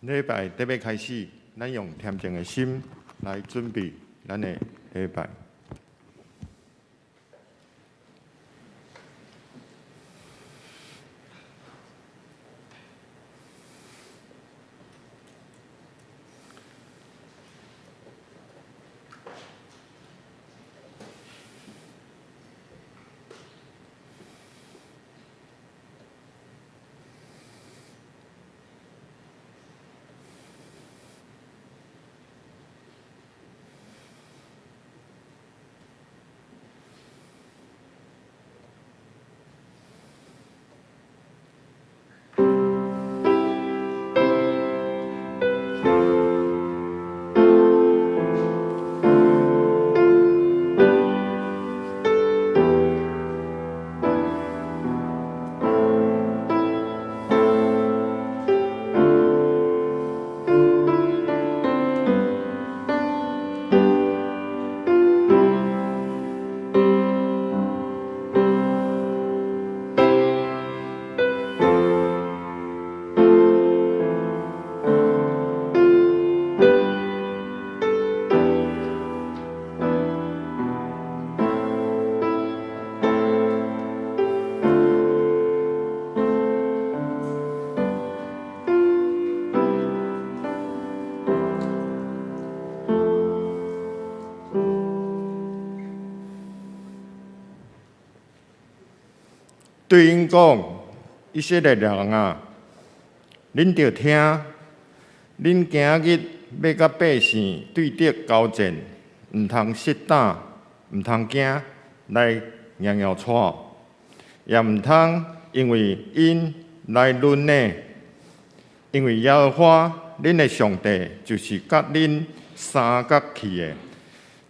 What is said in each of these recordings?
禮拜得欲開始，咱用恬靜的心來準備咱的禮拜。對𪜶講：以色列人啊，恁著聽，恁今仔日欲佮百姓對敵交戰，毋通失膽，毋通驚，來搖搖掣，也毋通因為𪜶來忍呢。因為耶和華恁的上帝就是佮恁相佮去的，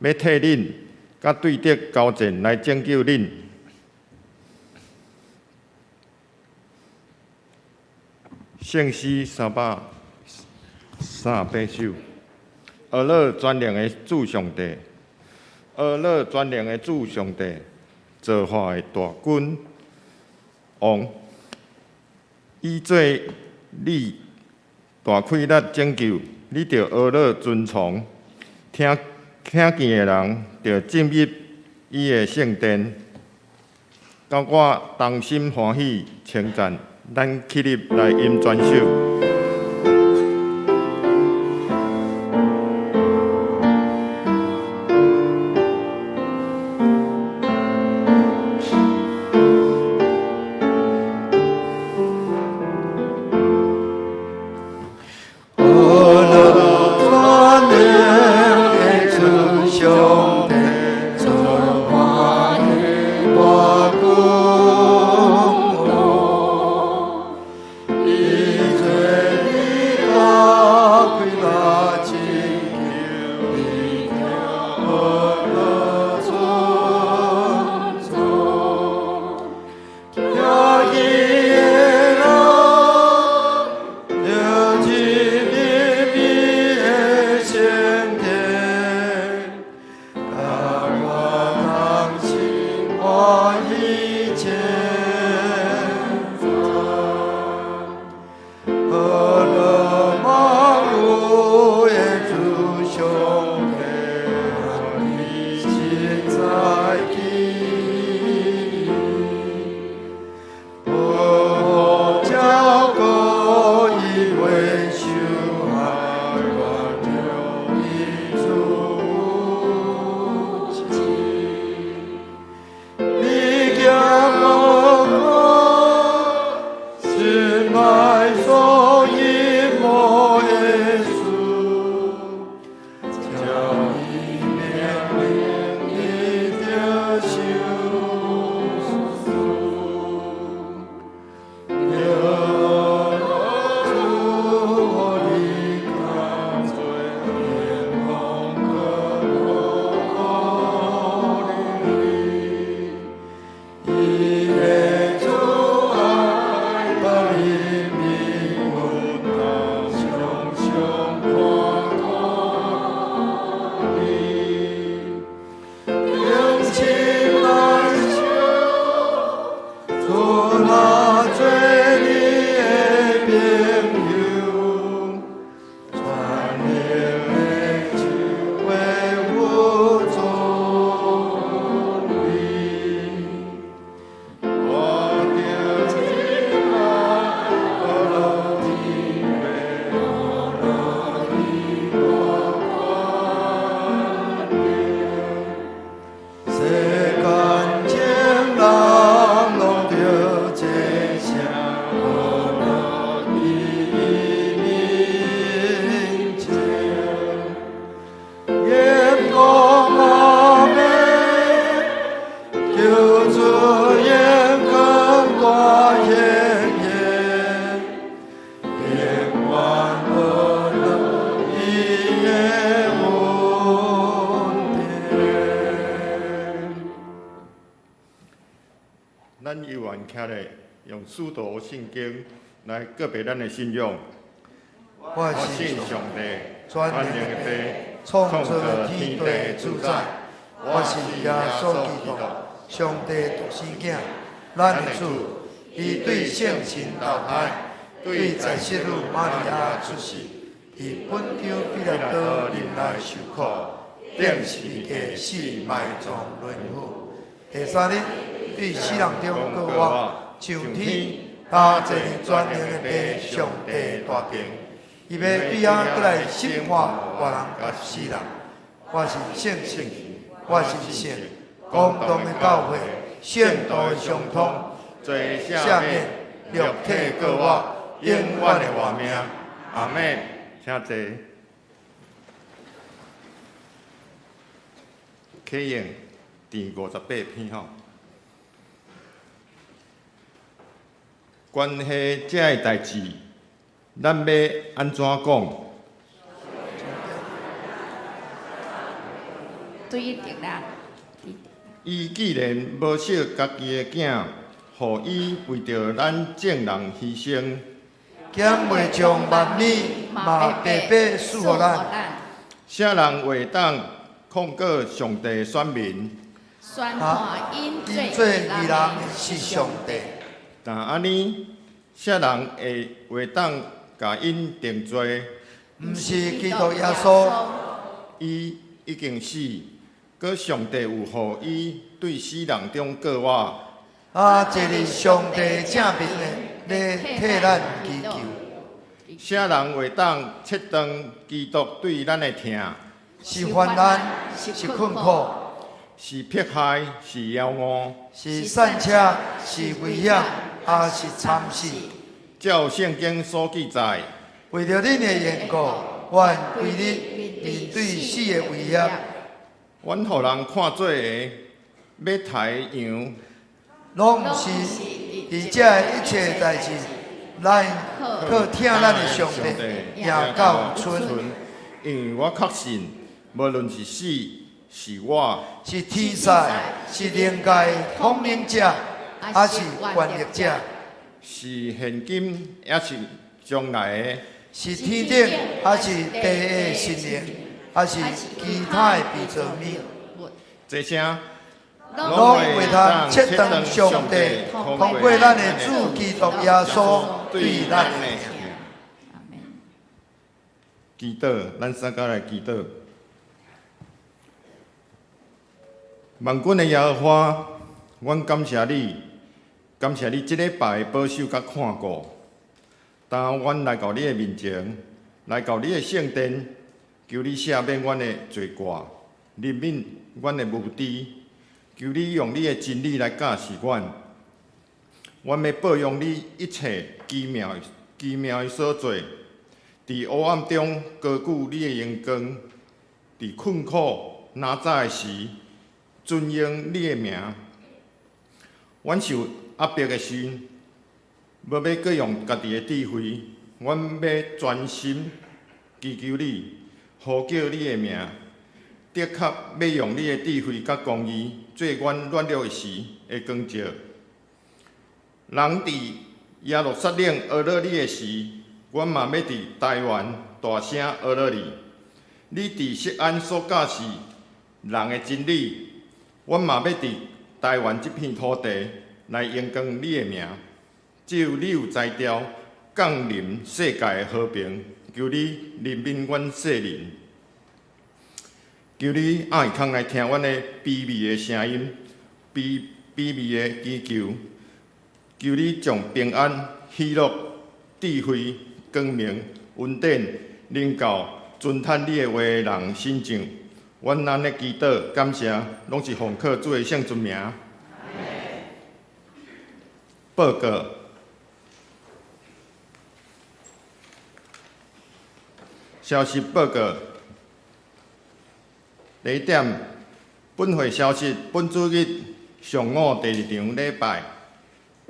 欲替恁佮對敵交戰來拯救恁。聖詩338首，阿樂全能的主上帝，阿樂全能的主上帝，造化的大君王，以做你大氣力拯救，你著阿樂尊崇，聽聽見的人著進入伊的聖殿，佮我同心歡喜稱讚。咱起立來吟全首。以徛咧，用使徒信經來告白咱的信仰。我信信上帝，全能的父，創造天地的主宰。我信耶穌基督，上帝獨生囝，咱的主。伊對聖神投胎，對在聖女瑪利亞出世，佇本丟彼拉多忍耐受苦，釘十字架死埋葬輪死。第三日對死人中復活，上天，搭坐佇全能的父上帝大爿。伊欲對遐閣來審判活人佮死人。我信聖神，我信聖公同的教會，聖徒的相通，罪赦免肉體過活，永遠的活命。阿們，請坐。啟應第58篇吼，關係這个代誌，咱欲按怎講？對一定啦。伊既然無惜家己的囝，予伊為著咱眾人犧牲，敢袂將萬物嘛白白賜予咱？啥人會當控告上帝選民？宣判𪜶𪜶做做義人是上帝。若按呢，啥人會會當共𪜶定罪？毋是基督耶穌，伊已經死，閣上帝有予伊對死人中過活。啊，坐佇上帝正面的，咧替咱祈求。啥人會當切斷基督對咱的疼？是患難，是困苦，是迫害，是枵餓，是散車，是危險，抑是慘死？照聖經所記載，為著恁的緣故，阮規日面對死的威脅。阮予人看做會欲刣的羊，攏毋是，佇這一切代誌，咱靠疼咱的上帝，贏到有剩。因為我確信，無論是死是活，是天使，是靈界統領者，抑是權力者，是現今抑是將來的，是天頂，抑是地下神靈，抑是其他的被造物，這些攏袂通切斷上帝通過咱的主基督耶穌對咱的疼。祈禱，咱三家來祈禱。萬軍的耶和華，阮感謝你，感謝你這禮拜的保守佮看顧。當阮來到你的面前，來到你的聖殿，求你赦免阮的罪過，憐憫阮的無知，求你用你的真理來教示阮。阮欲報揚你一切奇妙、奇妙的所做，佇黑暗中高舉你的榮光，佇困苦難早的時，尊榮你的名。阮受壓迫的時，無欲閣用家己的智慧，阮欲專心祈求你，呼叫你的名。的確欲用你的智慧佮公義，做阮軟弱的時的光照。人佇耶路撒冷呵咾你的時，阮嘛欲佇台灣大聲呵咾你。你佇錫安所教示人的真理，阮嘛欲佇台灣這片土地來榮光你的名。只有你有才調降臨世界的和平，求你憐憫阮世人，求你愛康來聽阮的卑微的聲音，卑卑微的祈求，求你將平安、喜樂、智慧、光明、恩典臨到遵趁你的話的人身上。阮按呢祈禱感謝，攏是奉靠主的聖尊名。報告。消息報告。第一點，本會消息，本主日上午第二場禮拜，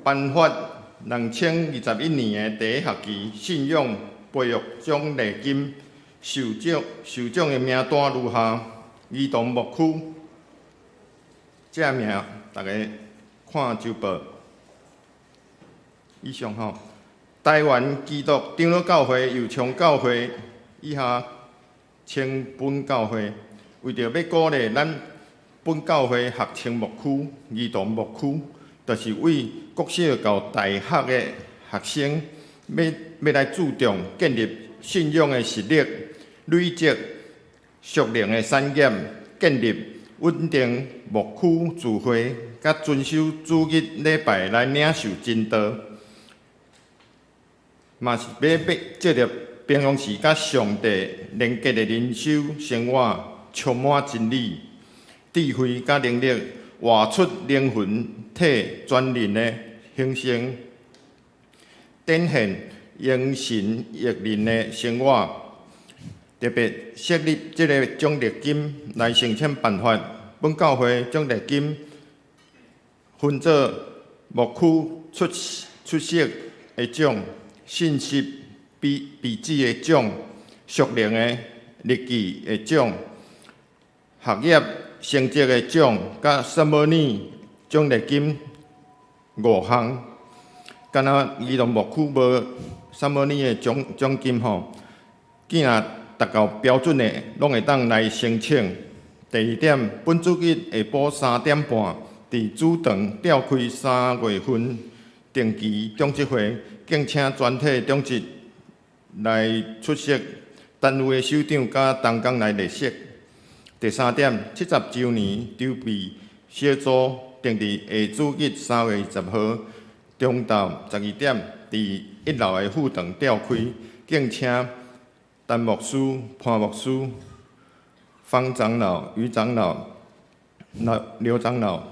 頒發2021年的第一學期信仰培育獎勵金受獎受獎的名單如下：兒童牧區，這名逐家看周報。以上吼，台灣基督長老教會右昌教會以下稱本教會，為著欲鼓勵咱本教會學青牧區、兒童牧區，就是為國小到大學的學生，欲來注重建立信仰的實力，累積屬靈的產業，建立穩定牧區聚會，佮遵守主日禮拜來領受真道，嘛是欲藉著平常時佮上帝連結的靈修生活，充滿真理、智慧佮能力，活出靈魂體全人的興盛，展現榮神益人的生活。特別設立這个獎勵金來申請辦法，本教會獎勵金分做牧區出色的獎、信息筆記的獎、屬靈的日記的獎、學業成績的獎，佮什麼呢獎勵金五項。敢若兒童牧區無什麼呢的獎金吼，既若達到標準的，攏會當來申請。第二點，本主日下晡3點半，佇主堂召開3月份定期長執會，敬請全體長執來出席，單位的首長佮同工來列席。第三點，70週年籌備小組定佇下主日3月20號中晝12點，佇1樓的副堂召開，敬請陳牧師、潘牧師、方長老、余長老、劉長老、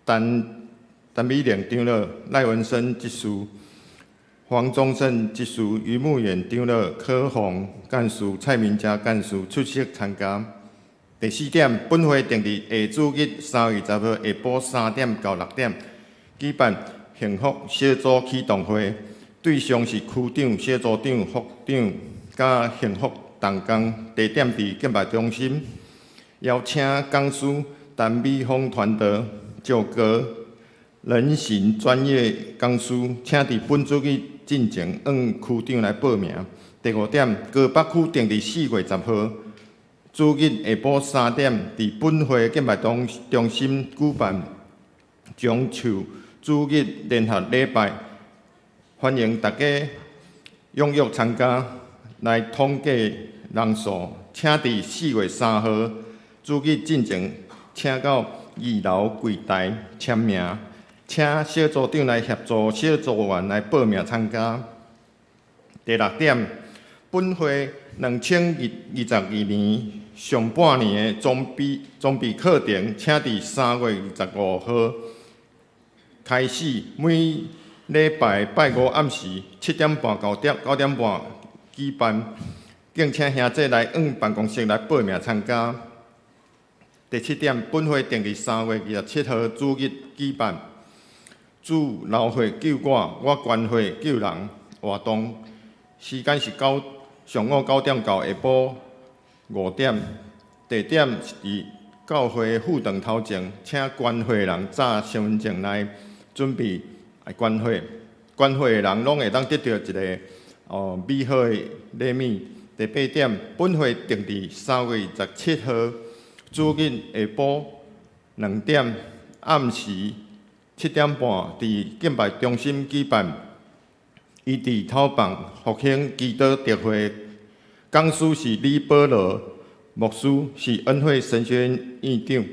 陳美玲長老、賴文生執事、黃宗勝執事、余牧遠長老、柯宏幹事、蔡明嘉幹事出席參加。第四點，本會定佇下主日3月20號下晡3點到6點，舉辦幸福小組啟動會，對象是區長、小組長、副長佮幸福同工，地點佇敬拜中心，邀請講師陳美芳傳道、趙哥人行專業講師，請佇本主日進前向區長來報名。第五點，高北區定佇4月10號主日下晡三點，佇本會敬拜中心舉辦樟樹主日聯合禮拜，歡迎大家踴躍參加。來統計人數，請佇4月3號主日進前，請到二樓櫃台簽名，請小組長來協助小組員來報名參加。第六點，本會2022年上半年的裝備課程，請佇3月25號開始，每禮拜拜五暗時7點半到9點半舉辦，敬請兄弟來往辦公室來報名參加。第七點，本會定佇3月27號主日舉辦主流血救我，我捐血救人活動，時間是上午9點到下晡5點，地點是佇教會副堂頭前，請捐血人紮身份證來準備來捐血，捐血的人攏會當得著一个美好的禮物。第八點，本會定佇3月27號主日下晡2點，暗時7點半，佇敬拜中心舉辦醫治討放復興祈禱特會，講師是李保羅牧師，是恩惠神學院院長，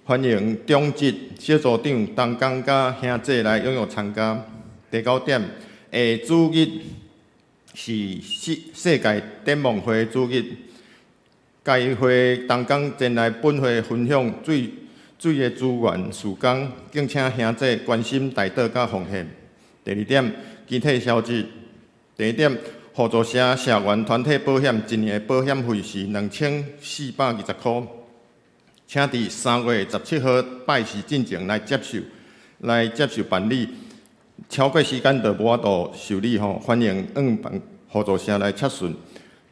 歡迎長執、小組長、同工佮兄弟來踴躍參加。第九點，下主日是世界展望會主日，該會同工前來本會分享水的資源事工，敬請兄弟關心代禱佮奉獻。第二點，其他消息。第一點，互助社社員團體保險一年的保險費是2420塊，請佇3月17號拜四進前來接受辦理。超過時間就無法度受理吼，歡迎往辦互助社來查詢。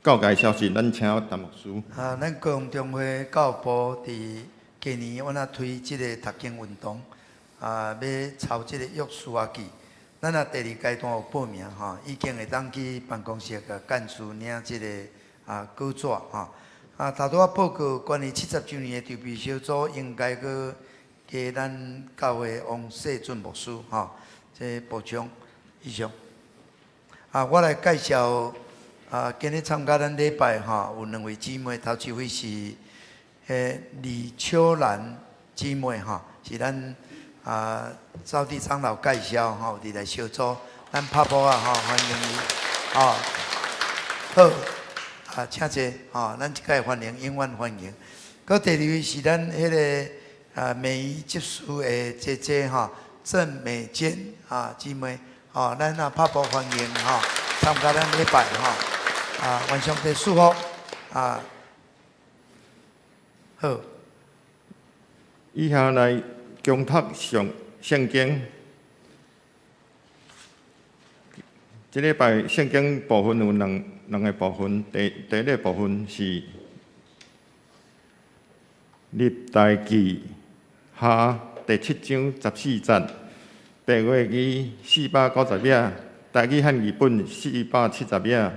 教界消息，咱請陳牧師。啊，咱高雄中會教部佇今年阮仔推這个讀經運動，啊，欲抄這个約書亞記。咱若第二階段有報名吼，已經會當去辦公室共幹事領這个稿紙吼。頭拄仔報告關於70週年的籌備小組，應該閣加咱教會王世俊牧師吼，這補充以上。我來介紹今日參加咱禮拜吼，有兩位姊妹，頭一位是彼李秋蘭姊妹吼，是咱趙地長老介紹吼，佇來小組，咱拍鼓仔吼，歡迎伊吼。好，請坐吼，咱這擺歡迎，永遠歡迎。閣第二位是咱彼个美儀執事的姐姐吼，鄭美娟姊妹吼，咱拍鼓歡迎吼，參加咱禮拜吼，願上帝賜福啊，好。以下來恭讀上聖經。這禮拜聖經部分有兩個部分，第一个部分是歷代志下第七章十四節，白話字490頁，台語漢語本470頁，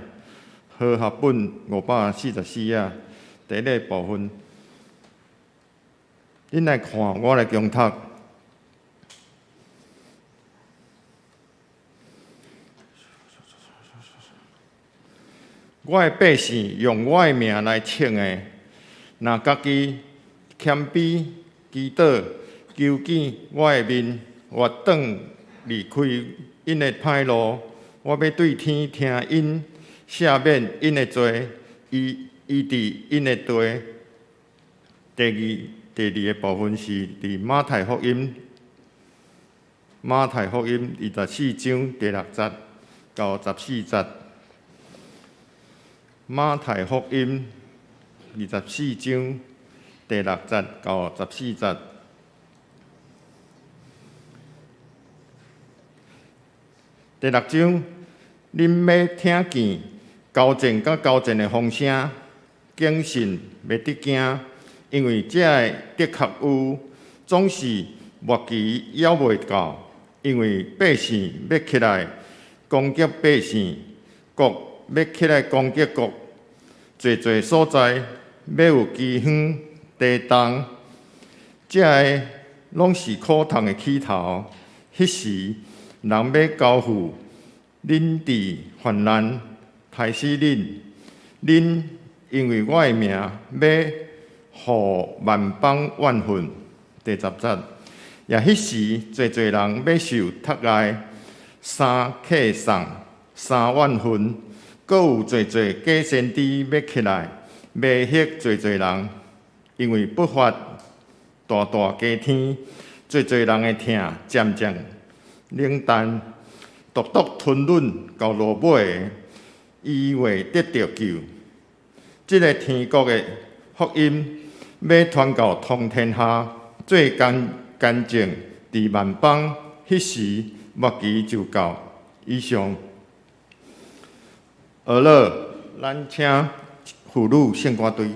和合本544頁。第一个部分，恁來看，我來恭讀。我的百姓用我的名來稱的，若家己謙卑祈禱，求見我的面，我轉離開𪜶的歹路，我欲對天聽𪜶，赦免𪜶的罪，醫醫治𪜶的地。第二个部分是佇馬太福音，馬太福音24章第六節到十四節。馬太福音24章第六節到十四節。第六章，恁欲聽見交戰佮交戰的風聲，謹慎袂得驚，因為這个的確有，總是末期猶未到。因為百姓欲起來攻擊百姓，國欲起來攻擊國，濟濟所在欲有饑荒、地動，這个攏是苦痛的起頭。彼時，人欲交付恁佇患難，刣死恁，恁因為我的名，欲予萬邦怨恨。第十節，也彼時，濟濟人欲受窒礙，三客送，三怨恨，閣有濟濟假先知欲起來，迷惑濟濟人，因為不法大大加添，濟濟人的疼漸漸冷淡，獨獨吞忍到落尾的，伊會得著救。這个天國的福音欲傳到通天下，做見證佇萬邦，彼時末期就到。以上。好了，咱請婦女聖歌隊。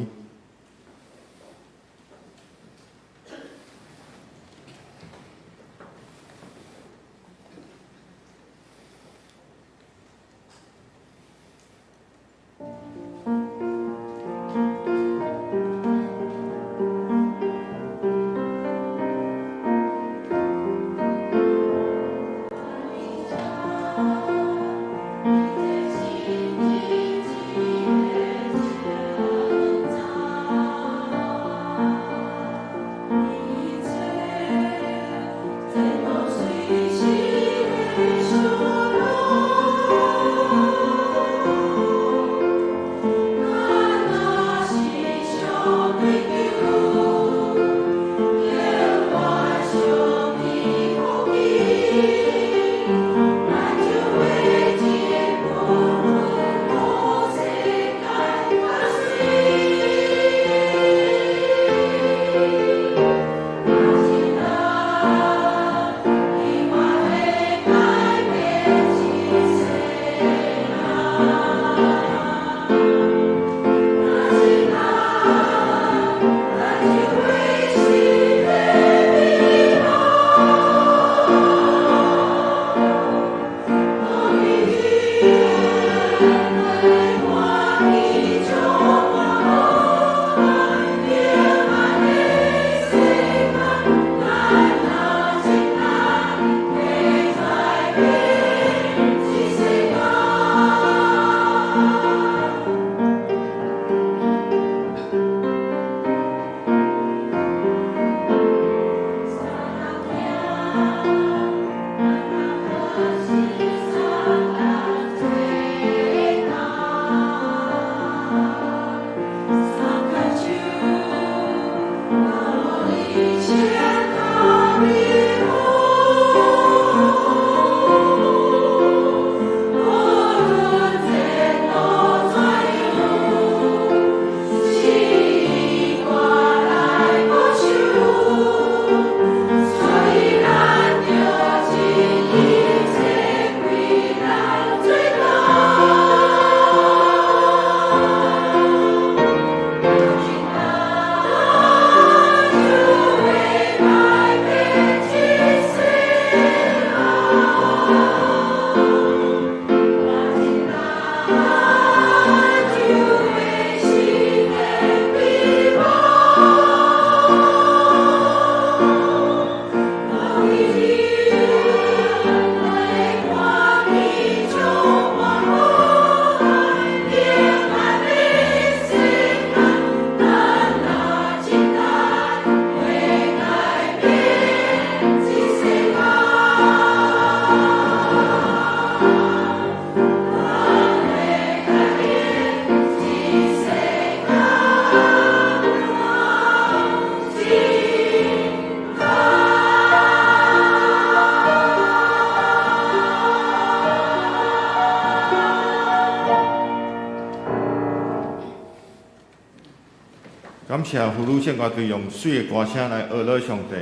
感謝婦女聖歌隊用媠的歌聲來呵咾上帝。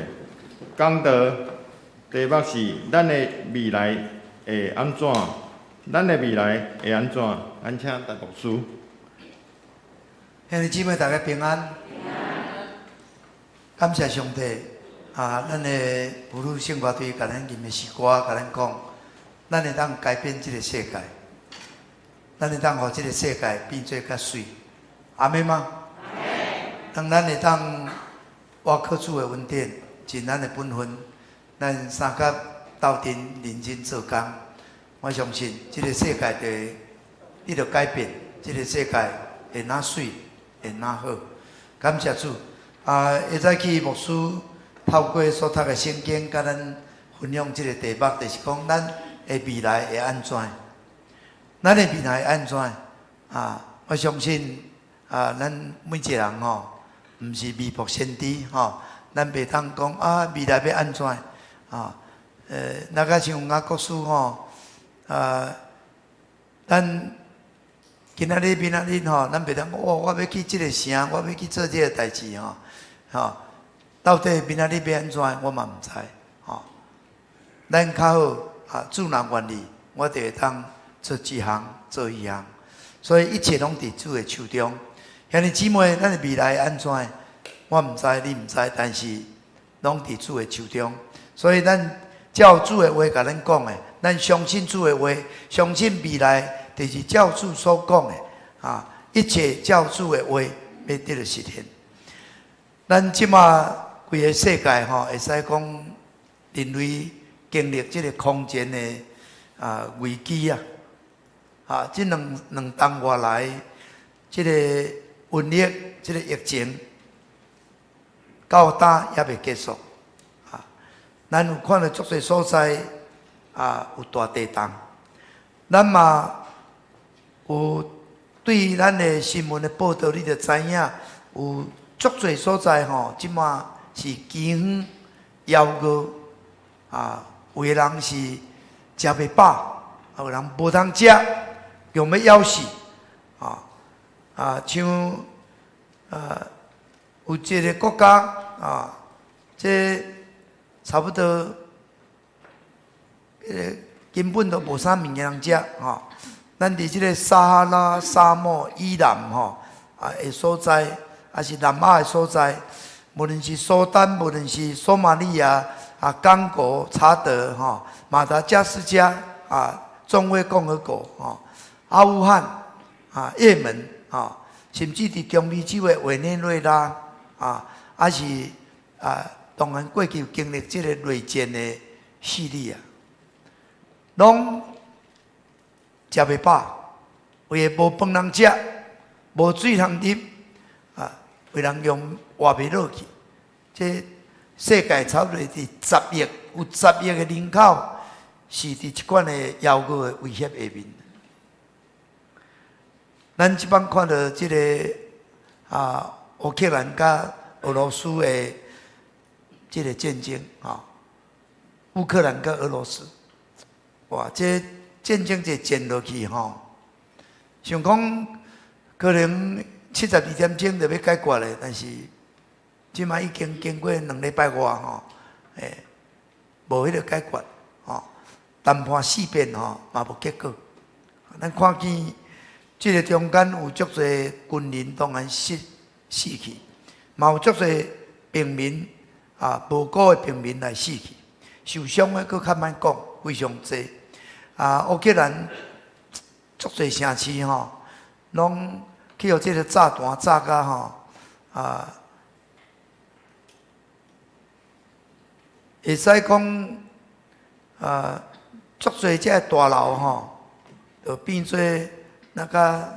講道題目是咱的未來會按怎？咱的未來會按怎？咱請陳牧師。兄弟姊妹，大家平安。感謝上帝啊！咱的婦女聖歌隊共咱吟的詩歌，共咱講，咱會當改變這个世界，咱會當予這个世界變做較媠。阿們嗎？當咱會當倚靠主的恩典，盡咱的本分，咱相佮鬥陣認真做工，我相信這个世界就會得著改變，這个世界會若媠，會若好。感謝主！啊，下早起牧師透過所讀的聖經，共咱分享這个題目，就是講咱的未來會按怎？咱的未來會按怎？啊，我相信啊，咱每一个人吼，毋是未卜先知吼，咱袂當講啊，未來欲按怎？啊，若較像雅各書吼，啊，咱今仔日、明仔日吼，咱袂當講哦，我欲去這个城，我欲去做這个代誌吼，吼，到底明仔日欲按怎，我嘛毋知，吼。咱較好啊，主若願意，我就會當做這項做彼項，所以一切攏佇主的手中。兄弟姊妹，咱的未來按怎？我毋知，你毋知，但是攏佇主的手中。所以咱照主的話共咱講的，咱相信主的話，相信未來就是照主所講的啊，一切照主的話欲得著實現。咱這馬規个世界吼，會使講人類經歷這个空前的啊危機啊，啊，這兩冬外來，這个瘟疫，這个疫情，到今猶未結束啊！咱有看著足濟所在啊，有大地動，咱嘛有對咱的新聞的報導，你就知影有足濟所在吼，這馬是饑荒、枵餓啊，有的人是食袂飽，啊，有人無通食，用欲枵死啊！啊，像啊，有一个國家啊，這差不多，彼个根本都無啥物件通食吼。咱佇這个撒哈拉沙漠以南吼啊的所在，抑是南亞的所在，無論是蘇丹，無論是索馬利亞啊、剛果、查德吼、馬達加斯加啊、中非共和國吼、阿富汗啊、也門啊，甚至佇中美洲的委內瑞拉啊，抑是啊，當然過去有經歷這个內戰的敘利亞，攏食袂飽，有的無飯通食，無水通啉，啊，有人用活袂落去。這世界差不多佇十億，有十億的人口是佇這款的枵餓的威脅下面。咱這擺看著這个啊，烏克蘭佮俄羅斯的這个戰爭，吼，烏克蘭佮俄羅斯，哇，這戰爭這戰落去吼，想講可能72點鐘就欲解決咧，但是這擺已經經過2禮拜外吼，欸，無彼个解決，吼，談判四遍吼嘛無結果。咱看見這个中間有足濟軍人當然死去，嘛有足濟平民啊，無辜的平民來死去，受傷的閣較莫講，非常濟。啊，烏克蘭足濟城市吼，攏去予這个炸彈炸甲吼啊，會使講啊，足濟這个大樓吼，就變做那個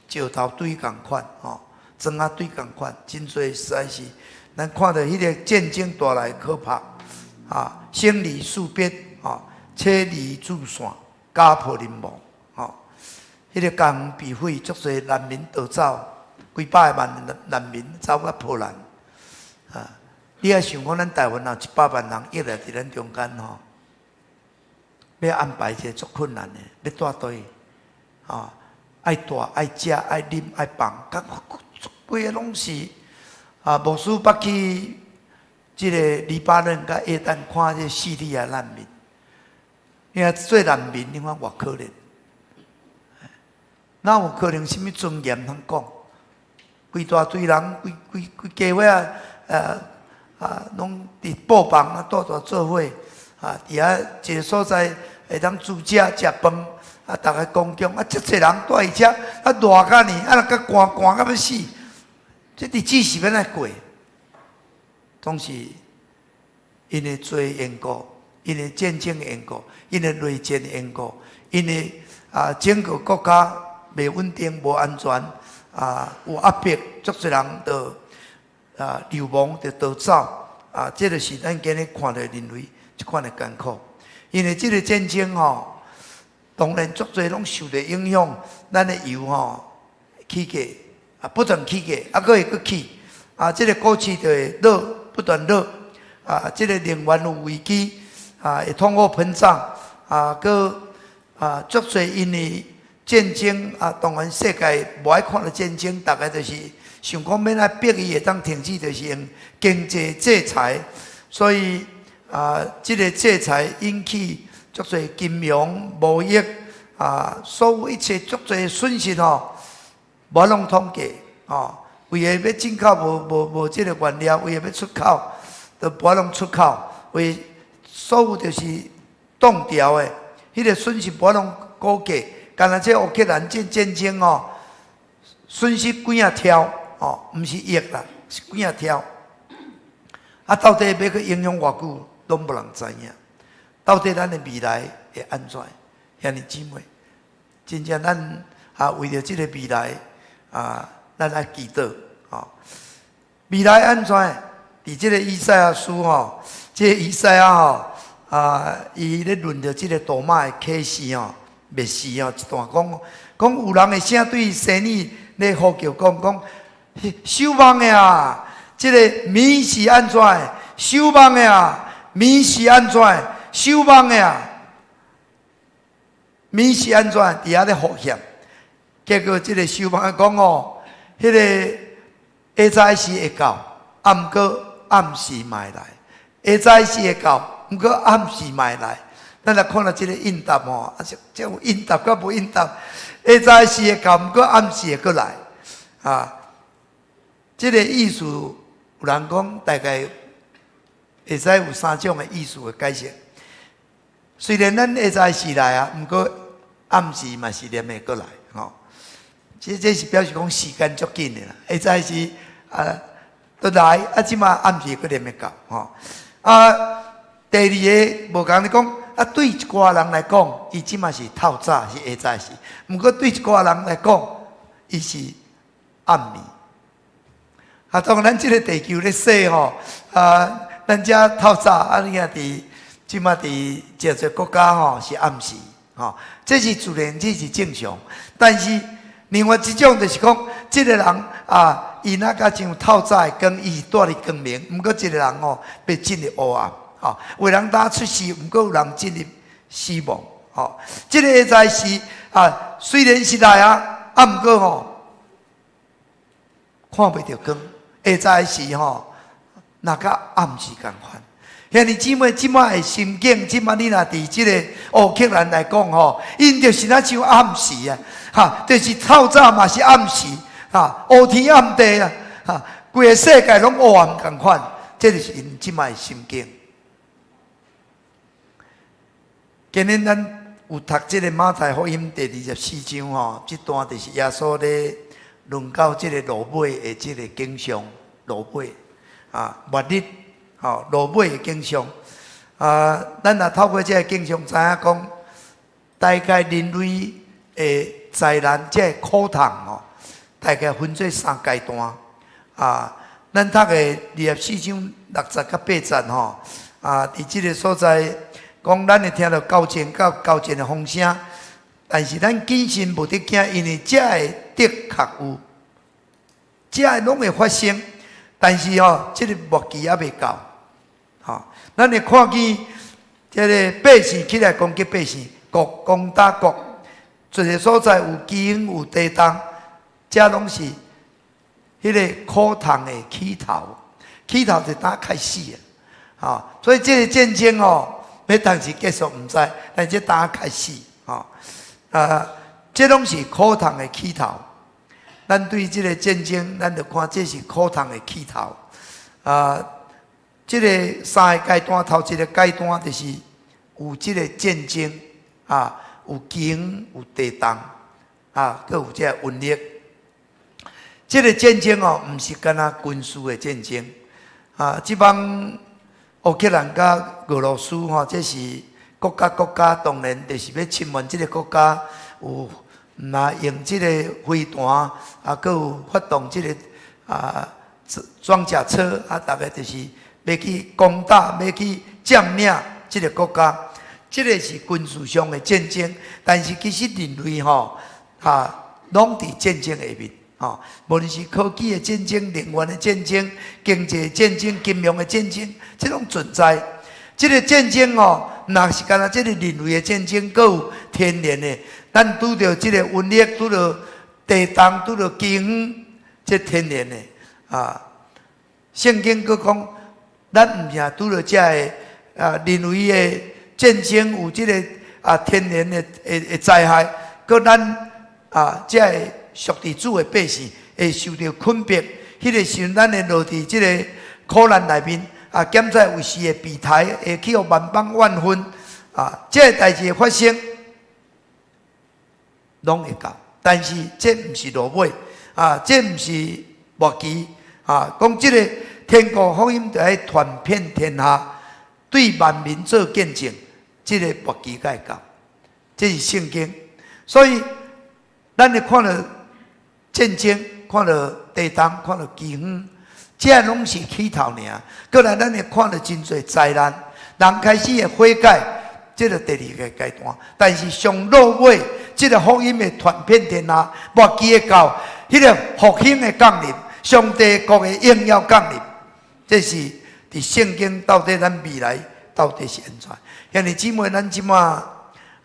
石頭堆仝款吼，磚仔堆仝款，真濟實在是，咱看著彼个戰爭帶來可怕啊，生離死別吼，妻離子散，家破人亡吼，彼个家園被毀，足濟難民逃走，幾百萬難民走到波蘭啊！你愛想講，咱台灣有100萬人約來佇咱中間吼，欲安排一个足困難的，欲蹛佗位，吼，愛蹛愛食愛啉愛放，佮規个攏是啊，牧師捌去這个黎巴嫩佮約旦看這敘利亞難民，你看做難民，你看偌可憐，哪有可能啥物尊嚴通講？規大堆人，規規規家伙仔，攏佇布房啊，蹛蹛做伙，啊，佇遐一个所在會當煮食食飯，啊，逐个公共，啊，遮濟人蹛佇遮，啊，熱甲呢，啊，若閣寒寒甲欲死，這日子是欲按怎過？總是𪜶的罪緣故，𪜶的戰爭緣故，𪜶的內戰緣故，𪜶的整個國家袂穩定、無安全，有壓迫，足濟人就流亡，就逃走，這就是咱今日看著人類這款的艱苦。因為這个戰爭吼，當然足濟攏受著影響，咱的油吼起價不斷起價，閣會閣起，這个股市就會落，不斷落，這个能源有危機，會通貨膨脹，閣足濟因為戰爭啊，當然世界無愛看著戰爭，逐个就是想講欲按怎逼伊會當停止，就是用經濟制裁，所以這个制裁引起足濟金融貿易，所有一切足濟損失吼，無法度統計吼。為著欲進口無無無這个原料，為著欲出口，都無法度出口，為所有就是凍掉的，彼个損失無法度估計。敢若這烏克蘭這戰爭吼，損失幾仔兆吼，毋是億啦，是幾仔兆。到底欲閣影響偌久，攏無人知影。到底咱的未來會按怎？兄弟姊妹，真正咱為著這个未來，咱愛祈禱吼。未來按怎？佇這个以賽亞書吼，這个以賽亞吼，伊咧論著這个多馬的啟示吼、默示吼，一段講講有人的聲對仙女咧呼叫講講，守望的啊，這个暝是按怎？守望的啊，暝是按怎？守望的啊，暝是按怎？佇遐咧呼喊，結果這个守望的講哦，彼个下早時會到，毋過暗時嘛會來。下早時會到，毋過暗時嘛會來。咱來看著這个應答吼，這這有應答佮無應答。下早時會到，毋過暗時會閣來。這个意思有人講大概會使有三種的意思的解釋。雖然咱下早時來啊，毋過暗時嘛是連會閣來吼。這是表示講時間足緊的啦。下早時都來，這馬暗時閣連會到吼。第二个無仝咧講，對一寡人來講，伊這馬是透早是下早時；毋過對一寡人來講，伊是暗暝。當咱這个地球咧踅吼，咱遮透早，你看佇這馬佇誠濟國家吼是暗時，吼，這是自然，這是正常。但是另外一種就是講，這个人啊，伊若較像透早的光，伊是蹛佇光明；毋過這个人吼，欲進入黑暗。吼，有人早出世，毋過有人進入死亡。吼，這个下早時啊，雖然是來啊，毋過吼，看袂著光。下早時吼，若佮暗時仝款。兄弟姊妹，這馬的心境，這馬你若佇這个烏克蘭來講吼，𪜶就是若像暗時啊，哈，就是透早嘛是暗時，哈，烏天暗地啊，哈，規个世界攏烏暗仝款，這就是𪜶這馬的心境。今日咱有讀這个馬太福音第二十四章吼，這段就是耶穌咧論到這个落尾的這个景象，落尾末日。吼，落尾的景象啊！咱若透過這个景象，知影講，大概人類的災難，這个苦痛吼，大概分做三階段啊。咱讀的二十四章六節到八節吼，佇這个所在講，咱會聽著交戰佮交戰的風聲，但是咱謹慎無得驚，因為這个的確有，這个攏會發生，但是吼，這个末期猶未到。吼，咱會看見這个百姓起來攻擊百姓，國攻打國，一个所在有饑荒有地動，這攏是彼个苦痛的起頭，起頭就當開始啊！吼，所以這個戰爭哦，欲當時結束毋知，但這當開始吼。啊，這攏是苦痛的起頭。咱對這個戰爭，咱就看這是苦痛的起頭。啊，這個三个階段，頭一個階段就是有這個戰爭啊，有饑荒，有地動，啊，閣有這個瘟疫。這個戰爭哦，毋是干焦軍事的戰爭啊。這幫烏克蘭佮俄羅斯吼，這是國家國家當然就是欲侵犯這個國家，有毋若用這個飛彈啊，閣有發動這個啊裝甲車啊，逐个就是欲去攻打，欲去佔領這個國家。這個是軍事上的戰爭，但是其實人類吼啊，攏佇戰爭下面。吼，無論是科技的戰爭、能源的戰爭、經濟戰爭、金融的戰爭，這攏存在。這個戰爭哦，若是干焦這個人類的戰爭，閣有天然的。咱拄著這個瘟疫，拄著地動，拄著饑荒，這天然的啊。聖經閣講，咱毋是拄著這个啊人為的戰爭，有這個啊天然的災害，閣咱啊這个屬佇主的百姓會受著困迫，彼個時陣咱會落佇這个苦難內面，啊，檢在有時會被抬，會去予萬邦怨恨，啊，這个代誌發生，攏會到，但是這毋是落尾，啊，這毋是末期，啊，講這个天國福音就愛傳遍天下，對萬民做見證，這个末期才會到，這是聖經，所以咱會看著戰爭，看著地動，看著饑荒，這攏是起頭爾。閣來，咱會看著真濟災難，人開始會悔改，這個第二个階段。但是上落尾，這个福音會傳遍天下，末期會到，彼个復興的降臨，上帝國的榮耀降臨，這是佇聖經到底咱未來到底是按怎？兄弟姊妹，咱這馬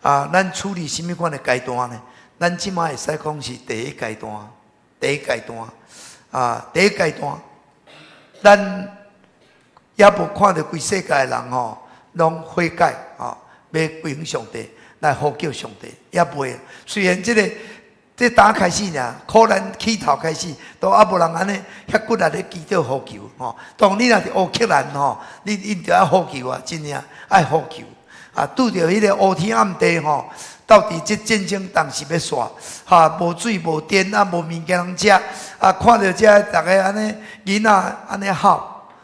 啊，咱處佇啥物款的階段呢？咱這馬會使講是第一階段。第一階段啊，第一階段，咱猶無看著規世界的人吼，攏悔改吼，欲歸向上帝來呼叫上帝，猶未。雖然這个這剛開始爾，苦難起頭開始，都猶無人按呢遐骨力咧祈禱呼求吼。當你若佇烏克蘭吼，你𪜶著愛呼求啊，真正愛呼求啊！拄著彼个烏天暗地吼。到底這戰爭當時欲煞，哈，無水無電啊，無物件通食，啊，看著這逐个按呢囡仔按呢哭，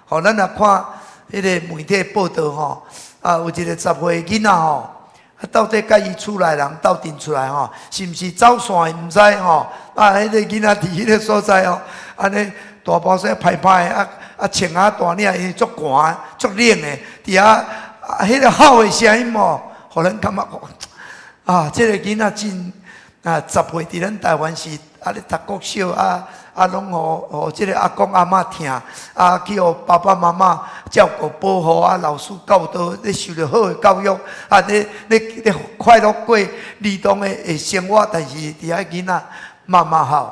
吼，咱若看彼个媒體報道吼，啊，有一个10歲囡仔吼，啊，到底佮伊厝內人鬥陣出來吼，是毋是走散的毋知吼，啊，彼个囡仔佇彼个所在吼，按呢大包細歹歹啊啊，穿啊大領，因為足寒足冷的，佇遐啊，彼个哭的聲音吼，予咱感覺講。啊，這个囡仔真啊，10歲佇咱台灣是啊咧讀國小啊啊，攏予予這个阿公阿嬤疼，啊去予爸爸媽媽照顧保護啊，老師教導，咧受著好的教育，啊咧咧咧快樂過兒童的生活，但是佇遐囡仔媽媽哭，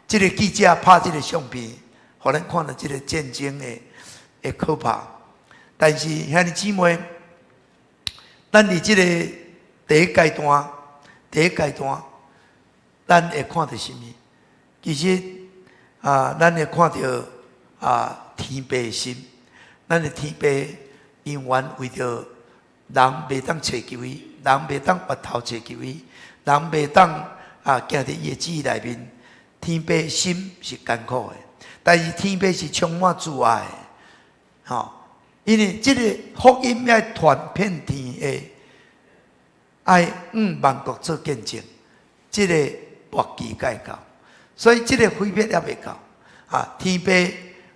這个記者拍這个相片，予咱看著這个戰爭的可怕。但是兄弟姊妹，咱佇這个第一階段，第一階段，咱會看著啥物？其實啊，咱會看著啊，天父的心，咱的天父永遠為著人袂當揣求伊，人袂當回頭揣求伊，人袂當啊行佇伊的旨意內面，天父的心是艱苦的，但是天父是充滿慈愛的，吼，因為這個福音欲傳遍天下。愛向萬國做見證，這个末期才會到，所以這个毀滅猶未到啊！天父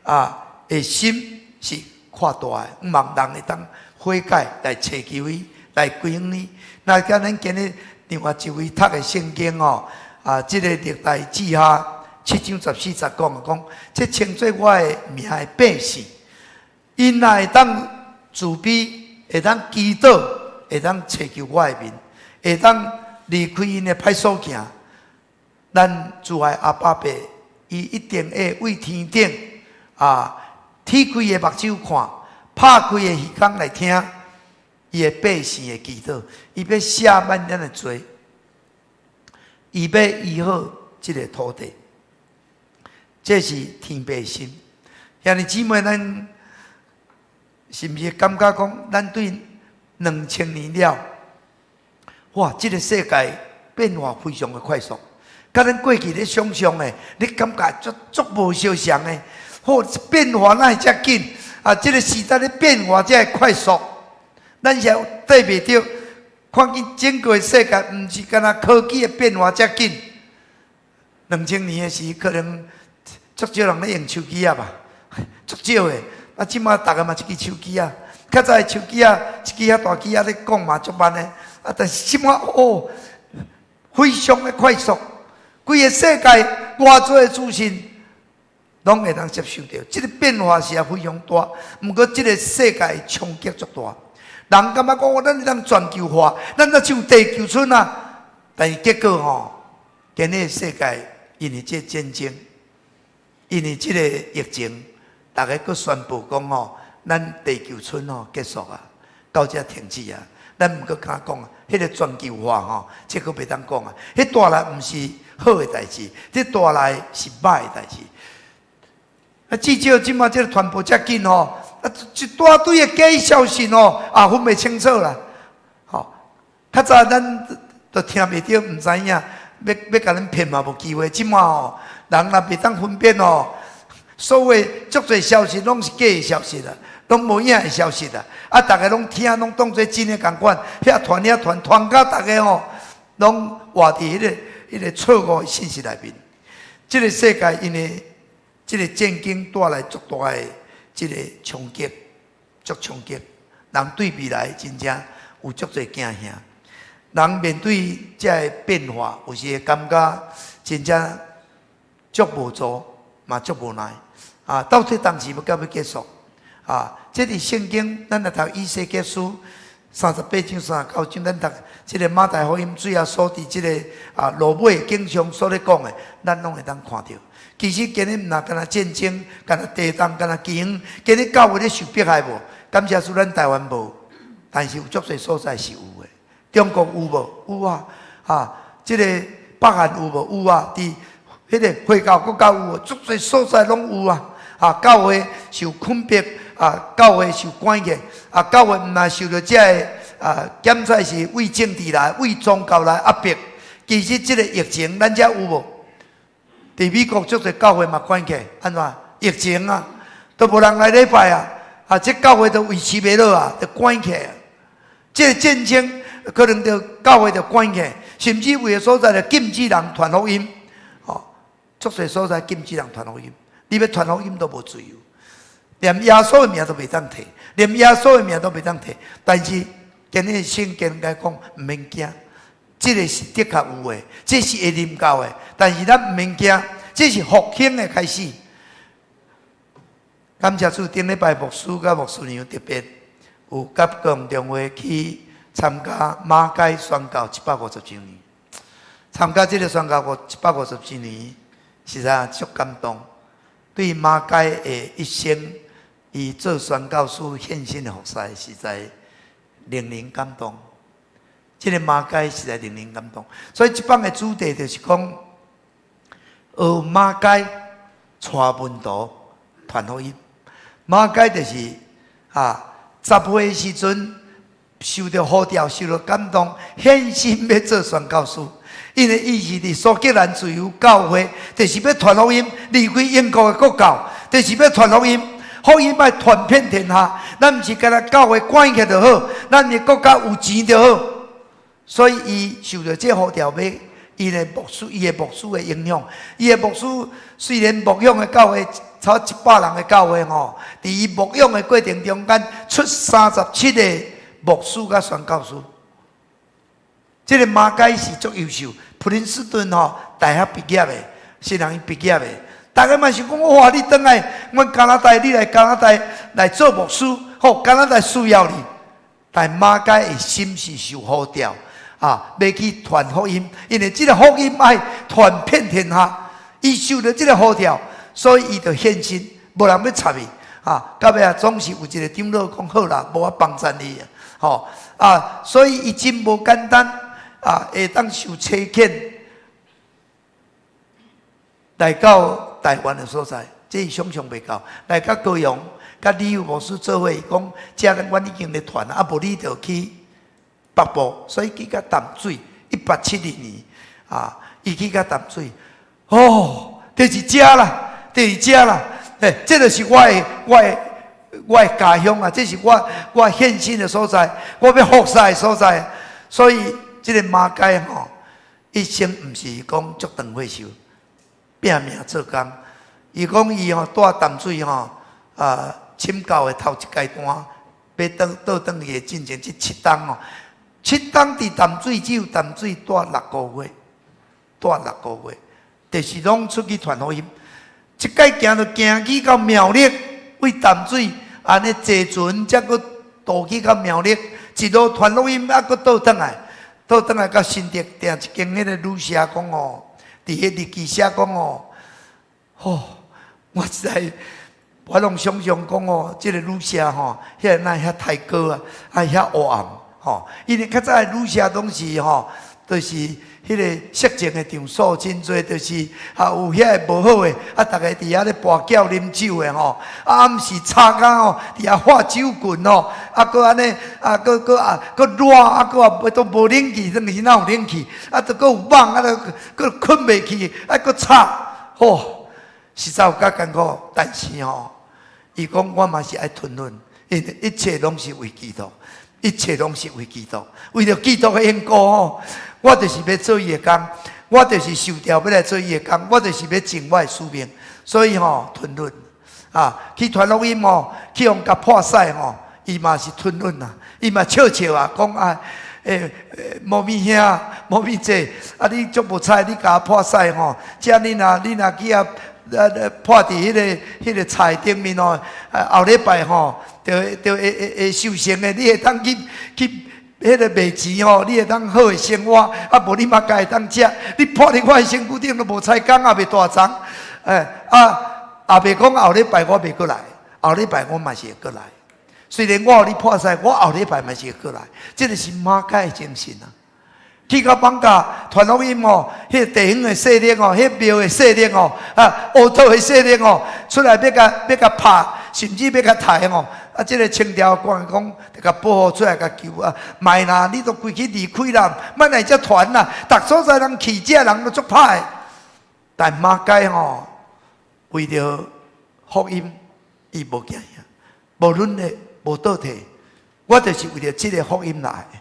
啊的心是闊大的，向望人會當悔改來揣求伊，來歸向伊。那敢咱今日另外一位讀的聖經哦，啊，這个歷代志下七章十四節講講，這稱做我的名的百姓，𪜶若會當自卑，會當祈禱，會當揣求我的面，會當離開𪜶的歹所行，咱慈愛阿爸父伊一定會對天頂啊，鐵開的目睭看，拍開的耳孔來聽，伊的百姓的祈禱，伊欲赦免咱的罪，伊欲醫好這个土地，這是天父的心。兄弟姊妹，咱是毋是感覺講，咱對2000年了，哇！這个世界變化非常的快速，佮咱過去咧想象的，你感覺足足無相像的。好，變化哪會遮緊？啊，這个時代咧變化遮快速，咱是對袂著。看見整個世界，毋是干焦科技的變化遮緊。2000年的時，可能足少人咧用手機仔吧，足少的。啊，這馬逐个嘛一支手機仔，較早的手機仔，一支遐大支仔咧講嘛足慢的。啊，但是這馬哦，非常的快速，規个世界偌濟的資訊，攏會當接受著。這个變化是也非常大，毋過這个世界衝擊足大。人感覺講，咱會當全球化，咱若像地球村啊。但是結果吼，今日世界因為這戰爭，因為這个疫情，逐家閣宣布講吼，咱地球村吼結束啊，到這停止啊。咱毋閣敢講啊，彼个全球化吼，這閣袂當講啊。彼帶來毋是好的代誌，這帶來是歹的代誌。啊，至少這馬這个傳播遮緊吼，啊，一大堆的假消息吼，也分袂清楚啦。吼，較早咱都聽袂著，毋知影，欲共咱騙嘛無機會。這馬吼，人若袂當分辨吼，所謂足濟消息攏是假的消息啦，攏無影的消息啦。啊，逐家攏聽，攏當做真的仝款，遐傳遐傳，傳甲逐家吼，攏活佇彼个錯誤的信息內面。這个世界因為這个戰爭帶來足大的這个衝擊，足衝擊，人對未來真正有足濟驚嚇。人面對這个變化，有時會感覺真正足無助，嘛足無奈。啊，到底當時欲到尾結束？啊，這佇聖經，咱若讀以西結書38章39章，咱讀這个馬太福音主耶穌佇這个啊落尾景象所咧講的，咱攏會當看著。其實今日毋若干焦戰爭，干焦地動，干焦饑荒，今日教會咧受迫害無？感謝主，咱台灣無，但是有足濟所在是有的。中國有無？有啊！啊，這个北韓有無？有啊！佇彼个回教國家有無？足濟所在攏有啊！啊，教會受困迫，啊，教會受關起，啊，教會毋若受著這个啊檢查是為政治來、為宗教來壓迫。其實這个疫情，咱遮有無？佇美國足濟教會嘛關起，按怎？疫情啊，都無人來禮拜啊！啊，這教會都維持袂落啊，就關起啊。這个戰爭可能就教會就關起，甚至有的所在就禁止人傳福音。吼，足濟所在禁止人傳福音，你欲傳福音都無自由，連耶穌的名都袂當提，連耶穌的名都袂當提。但是今日聖經來講，毋免驚，這个是的確有的，這是會臨到的。但是咱毋免驚，這是復興的開始。感謝主，頂禮拜牧師佮牧師娘特別有佮共同會去參加馬偕宣教150週年。參加這个宣教150週年，實在足感動。對馬偕的一生，伊做宣教師獻身的服侍，實在令人感動。這个馬偕實在令人感動。所以這擺的主題就是講，學馬偕帶門徒傳福音。馬偕就是啊，10歲時陣受著呼召，受著感動，獻身欲做宣教師。因為伊是佇蘇格蘭自由教會，就是欲傳福音，離開英國的國教，就是欲傳福音。福音愛傳遍天下，咱毋是干焦教會關起就好，咱的國家有錢就好。所以伊受著這呼召，欲伊的牧師的影響，伊的牧師雖然牧養的教會超100人的教會吼，佇伊牧養的過程中間出37個牧師佮宣教師。這个馬偕是足優秀，普林斯頓吼大學畢業的，是人伊畢業的。逐家嘛想講，哇！你轉來阮加拿大，你來加拿大來做牧師，好，加拿大需要你。但馬偕的心是受呼召，啊，欲去傳福音，因為這个福音愛傳遍天下。伊受著這个呼召，所以伊就獻身，無人欲插伊。啊，到尾啊，總是有一个長老講好啦，無我幫贊你啊，吼啊，所以伊真無簡單啊，會當受差遣來到台灣的所在，這伊想像袂到。來到高雄，佮李有牧師做伙，伊講，遮阮已經咧傳啊，無你就去北部，所以去到淡水，1872年啊，伊去到淡水，哦，就是遮啦，就是遮啦。欸，這就是我的家鄉啊！這是我獻身的所在，我欲服侍的所在。所以這个馬偕吼，一生毋是講足長歲壽，拼命做工。伊講伊吼蹛淡水吼啊，寢教的頭一階段，欲倒轉去的進前，這七冬吼，七冬佇淡水只有淡水蹛6個月，蹛六個月，就是攏出去傳福音。一擺行就行去到苗栗，為淡水按呢坐船，才閣渡去到苗栗，一路傳福音，啊，閣倒轉來，倒轉來到新竹訂一間彼个旅社，講哦，佇彼日記寫講哦，吼，我實在我攏想像講哦，這个旅社吼，彼个哪會遐抬高啊，啊遐黑暗吼，因為較早的旅社攏是吼，就是彼个色情的場所真濟，就是啊有遐个無好的，啊逐家佇遐咧跋筊啉酒的吼，啊暗時吵工吼，佇遐喝酒棍吼，啊閣按呢，啊閣閣啊閣熱，啊閣也都無冷氣，當時哪有冷氣？啊都閣有網，啊都閣睏袂去，啊閣吵，吼，實在有較艱苦，但是吼，伊講我嘛是愛吞忍，因為一切攏是為基督，一切攏是為基督，為著基督的緣故吼。我就是欲做伊的工，我就是受召欲來做伊的工，我就是欲盡我的使命，所以吼吞忍啊，去傳福音吼，去予共破屎吼，伊嘛是吞忍啊，伊嘛笑笑啊，講啊，欸，無咪兄，無咪姐，啊你足無彩，你共我破屎吼，這你若去啊，破佇彼个菜頂面吼，後禮拜吼，就會收成的，你會當去彼个賣錢吼，你會當好的生活，啊無你嘛家會當食。你破佇我的身軀頂都無彩工，也袂大髒，欸啊，也袂講後禮拜我袂閣來，後禮拜我嘛是會閣來。雖然我予你破屎，我後禮拜嘛是會閣來。這個是馬偕的精神啊！去到艋舺傳福音吼，彼个地方的勢力吼，彼廟的勢力吼，啊，烏道的勢力吼，出來欲共拍，甚至欲共刣吼。啊！這个清朝官講，共保護出來，共救啊！莫啦，你都規氣離開啦，莫來遮傳啦。逐所在人去遮人都足歹。但馬偕吼，為著福音，伊無驚嚇，無論的無倒退。我就是為著這个福音來的，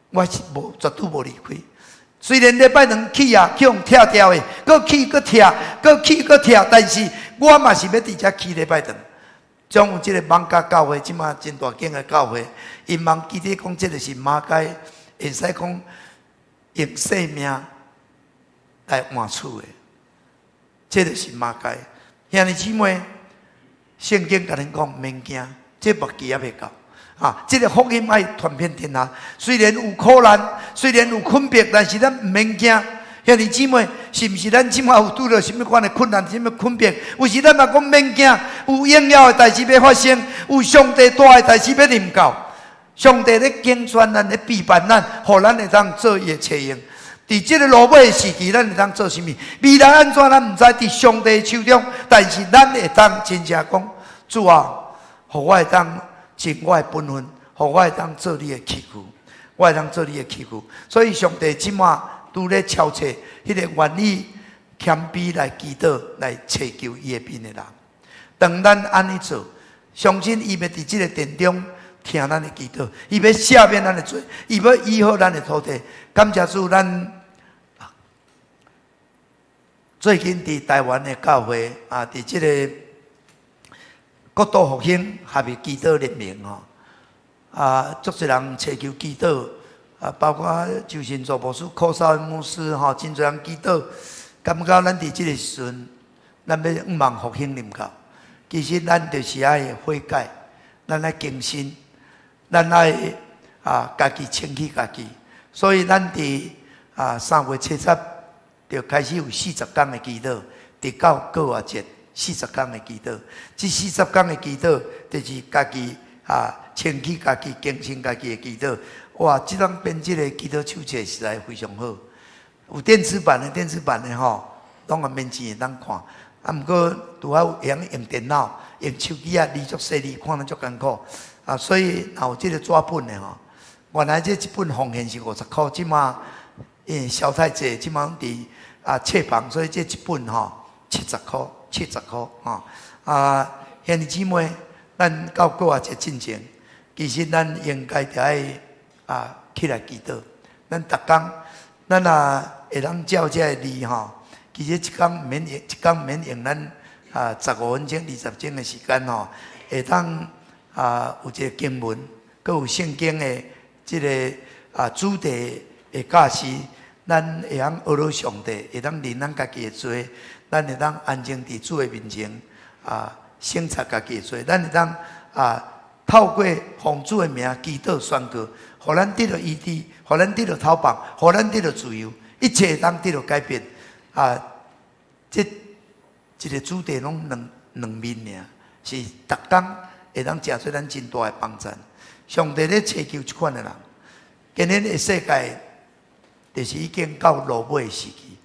我是無絕對無離開。雖然禮拜兩去啊，去予拆掉的，閣去閣拆，閣去閣拆，但是我嘛是欲佇遮起禮拜堂。總有這个艋舺教會，這馬真大間的教會，𪜶嘛記得講，這个是馬偕會使講用性命來換取的，這个是馬偕。兄弟姊妹，聖經共恁講，免驚，這末期猶未到啊！這个福音愛傳遍天下，雖然有苦難，雖然有困迫，但是咱毋免驚。兄弟姊妹，是毋是咱這馬有拄著啥物款的困難、啥物困迫？有時咱嘛講免驚，有榮耀的代誌欲發生，有上帝大的代誌欲臨到。上帝咧揀選咱，咧備辦咱，予咱會當做伊的冊用。佇這个落尾的時期，咱會當做啥物？未來按怎咱毋知，佇上帝手中。但是咱會當真正講，主啊，予我會當盡我的本分，予我會當做你的器具，我會當做你的器具。所以上帝這馬拄咧敲冊，彼个願意謙卑來祈禱、來尋求伊的面的人。當咱按呢做，相信伊欲佇這个殿中聽咱的祈禱，伊欲赦免咱的罪，伊欲醫好咱的土地。感謝主，咱最近佇台灣的教會啊，佇這个國度復興合一祈禱聯盟吼，啊，足濟人尋求祈禱。啊，包括周神助牧師、柯少牧師吼，真濟人祈禱，感覺咱佇這个時陣，咱欲向望復興臨到。其實咱就是愛悔改，咱愛更新，咱愛啊家己清氣家己。所以咱佇3月70，就開始有四十工的祈禱，直到過活節四十工的祈禱。這四十工的祈禱，就是家己啊清潔家己、更新家己的祈禱。哇！這種編這个祈禱手冊實在非常好，有電子版的，電子版的吼，攏會免錢會當看。啊，毋過拄好會曉用電腦、用手機啊，字足細膩，看得足艱苦。啊，所以若有這个紙本的吼，原來這一本奉獻是50箍，這馬因為銷太濟，這馬攏佇啊冊房，所以這一本吼七十箍，七十箍吼。啊，兄弟姊妹，咱到過活節進前，其實咱應該著愛啊起來祈禱。咱逐工，咱若會當照這个字吼，其實一工毋免用，一工毋免用咱啊15分鐘、20鐘的時間吼，會當啊有一個經文，閣有聖經的這个啊主題的教示，咱會曉學到上帝，會當認咱家己的罪，咱會當安靜佇主的面前啊省察家己的罪，咱會當啊透過奉主的名祈禱宣告，予咱得著醫治，予咱得著透放，予咱得著自由，一切會當得著改變。啊，這一个主題攏兩兩面爾，是逐工會當誠做咱真大的幫助。上帝咧揣求這款的人，今日的世界就是已經到落尾的時期，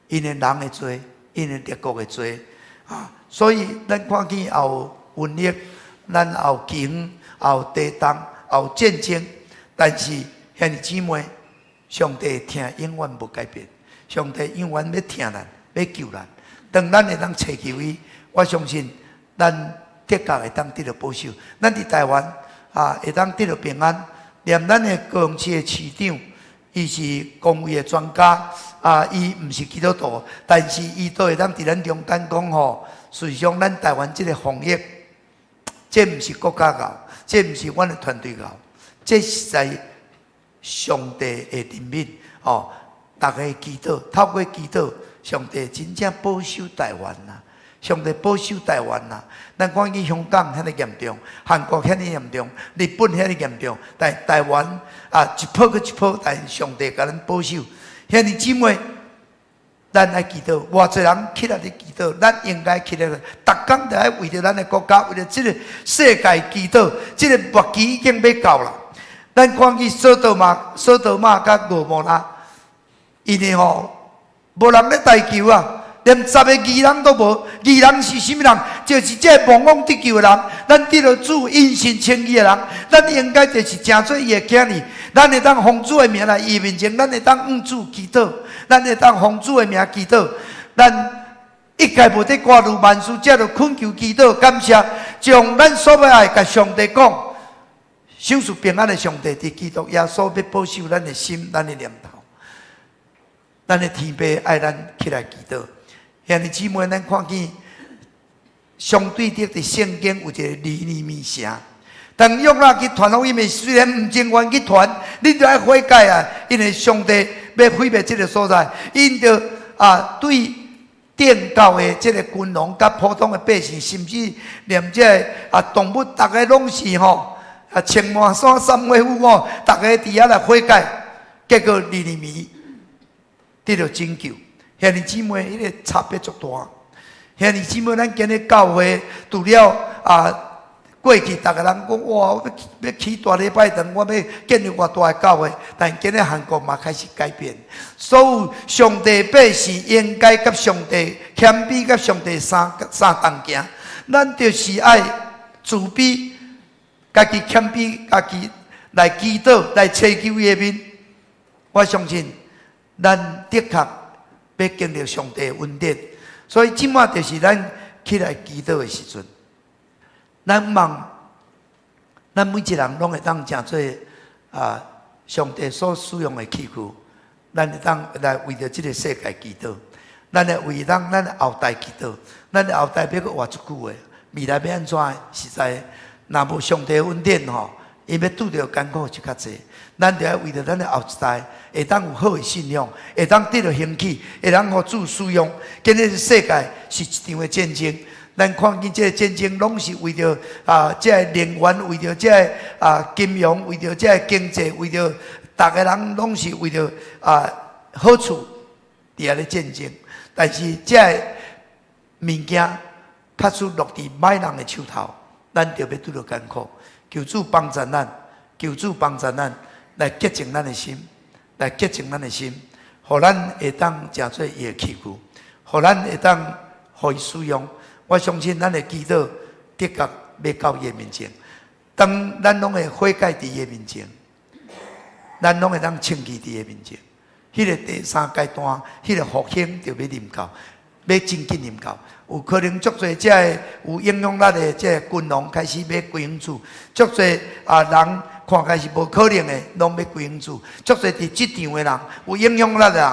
因為人的罪，因為列國的罪啊，所以咱看見也有瘟疫，咱也有饑荒，也有地動，也有戰爭，但是兄弟姊妹，上帝的疼永遠無改變，上帝永遠欲疼咱，欲救咱。當咱會當揣求伊，我相信咱的確會當得著保守。咱佇台灣啊，會當得著平安。連咱的高雄市的市長，伊是公衛的專家，啊，伊毋是基督徒，但是伊都會當佇咱中間講吼，事實上咱台灣這个防疫，這毋是國家𠢕，這毋是阮的團隊𠢕，這實在上帝的憐憫吼，逐家祈禱，透過祈禱，上帝真正保守台灣啊！上帝保守台灣啊！咱看見香港遐爾嚴重，韓國遐爾嚴重，日本遐爾嚴重，但台灣啊一波閣一波，但是上帝共咱保守。兄弟姊妹，咱愛祈禱，偌濟人起來咧祈禱，咱應該起來，逐工著愛為著咱的國家，為著這个世界祈禱。這个末期已經欲到啦。咱看見所多瑪、所多瑪佮蛾摩拉，𪜶的吼無人咧代求啊！連十个義人都無，義人是啥物人？就是這个蒙恩得救的人，咱得著主因信稱義的人，咱應該就是成做伊的囝兒。咱會當奉主的名來伊面前，咱會當向主祈禱，咱會當奉主的名祈禱。咱一概無得掛慮，萬事藉著懇求祈禱感謝，將咱所欲愛共上帝講，賞賜平安的上帝，佇基督耶穌欲保守咱的心、咱的念頭。咱的天父愛咱起來祈禱。兄弟姊妹，咱看見相對的佇聖經有一個尼尼微城。當約拿去傳福音的，雖然毋情願去傳，你著愛悔改啊！因為上帝欲毀滅這个所在，𪜶著啊對頂教的這个君王佮普通的百姓，甚至連這个啊動物，逐个攏是吼啊穿麻衫、三月布吼，逐个佇遐來悔改，結果尼尼微得著拯救。兄弟姊妹，彼个差別足大。兄弟姊妹，咱今日教會除了啊過去，逐个人講哇，我欲欲起大禮拜堂，我欲建立偌大的教會。但今日韓國嘛開始改變，所有上帝百姓應該佮上帝謙卑，佮上帝相相同行。咱就是愛自卑，家己謙卑，家己來祈禱，來揣求伊的面。我相信，咱的確欲經歷上帝的恩典，所以這馬就是咱起來祈禱的時陣。咱望，咱每一個人攏會當成做啊上帝所使用的器具，咱會當來為著這个世界祈禱，咱會為咱咱的後代祈禱，咱的後代欲閣活足久的，未來欲按怎？實在，若無上帝恩典吼，𪜶欲拄著艱苦就較濟。咱著愛為著咱的後一代會當有好的信仰，會當得著興起，會當予主使用。今日世界是一場的戰爭，咱看見這个戰爭攏是為著啊，這个能源，為著這个啊金融，為著這个經濟，為著逐个人攏是為著啊好處。佇遐咧戰爭。但是這个物件確實落佇歹人的手頭，咱著欲拄著艱苦。求主幫助咱，求主幫助咱來潔淨咱的心，來潔淨咱的心，予咱會當成做伊的器具，予咱會當予伊使用。我相信咱的祈禱的確欲到伊的面前。當咱攏會悔改佇伊的面前，咱攏會當清氣佇伊的面前。彼個第三階段，彼個復興就欲臨到，欲真緊臨到。有可能足濟這个有影響力的這个君王開始欲歸向主，足濟啊人看起來是無可能的，攏欲歸向主。足濟佇職場的人，有影響力的人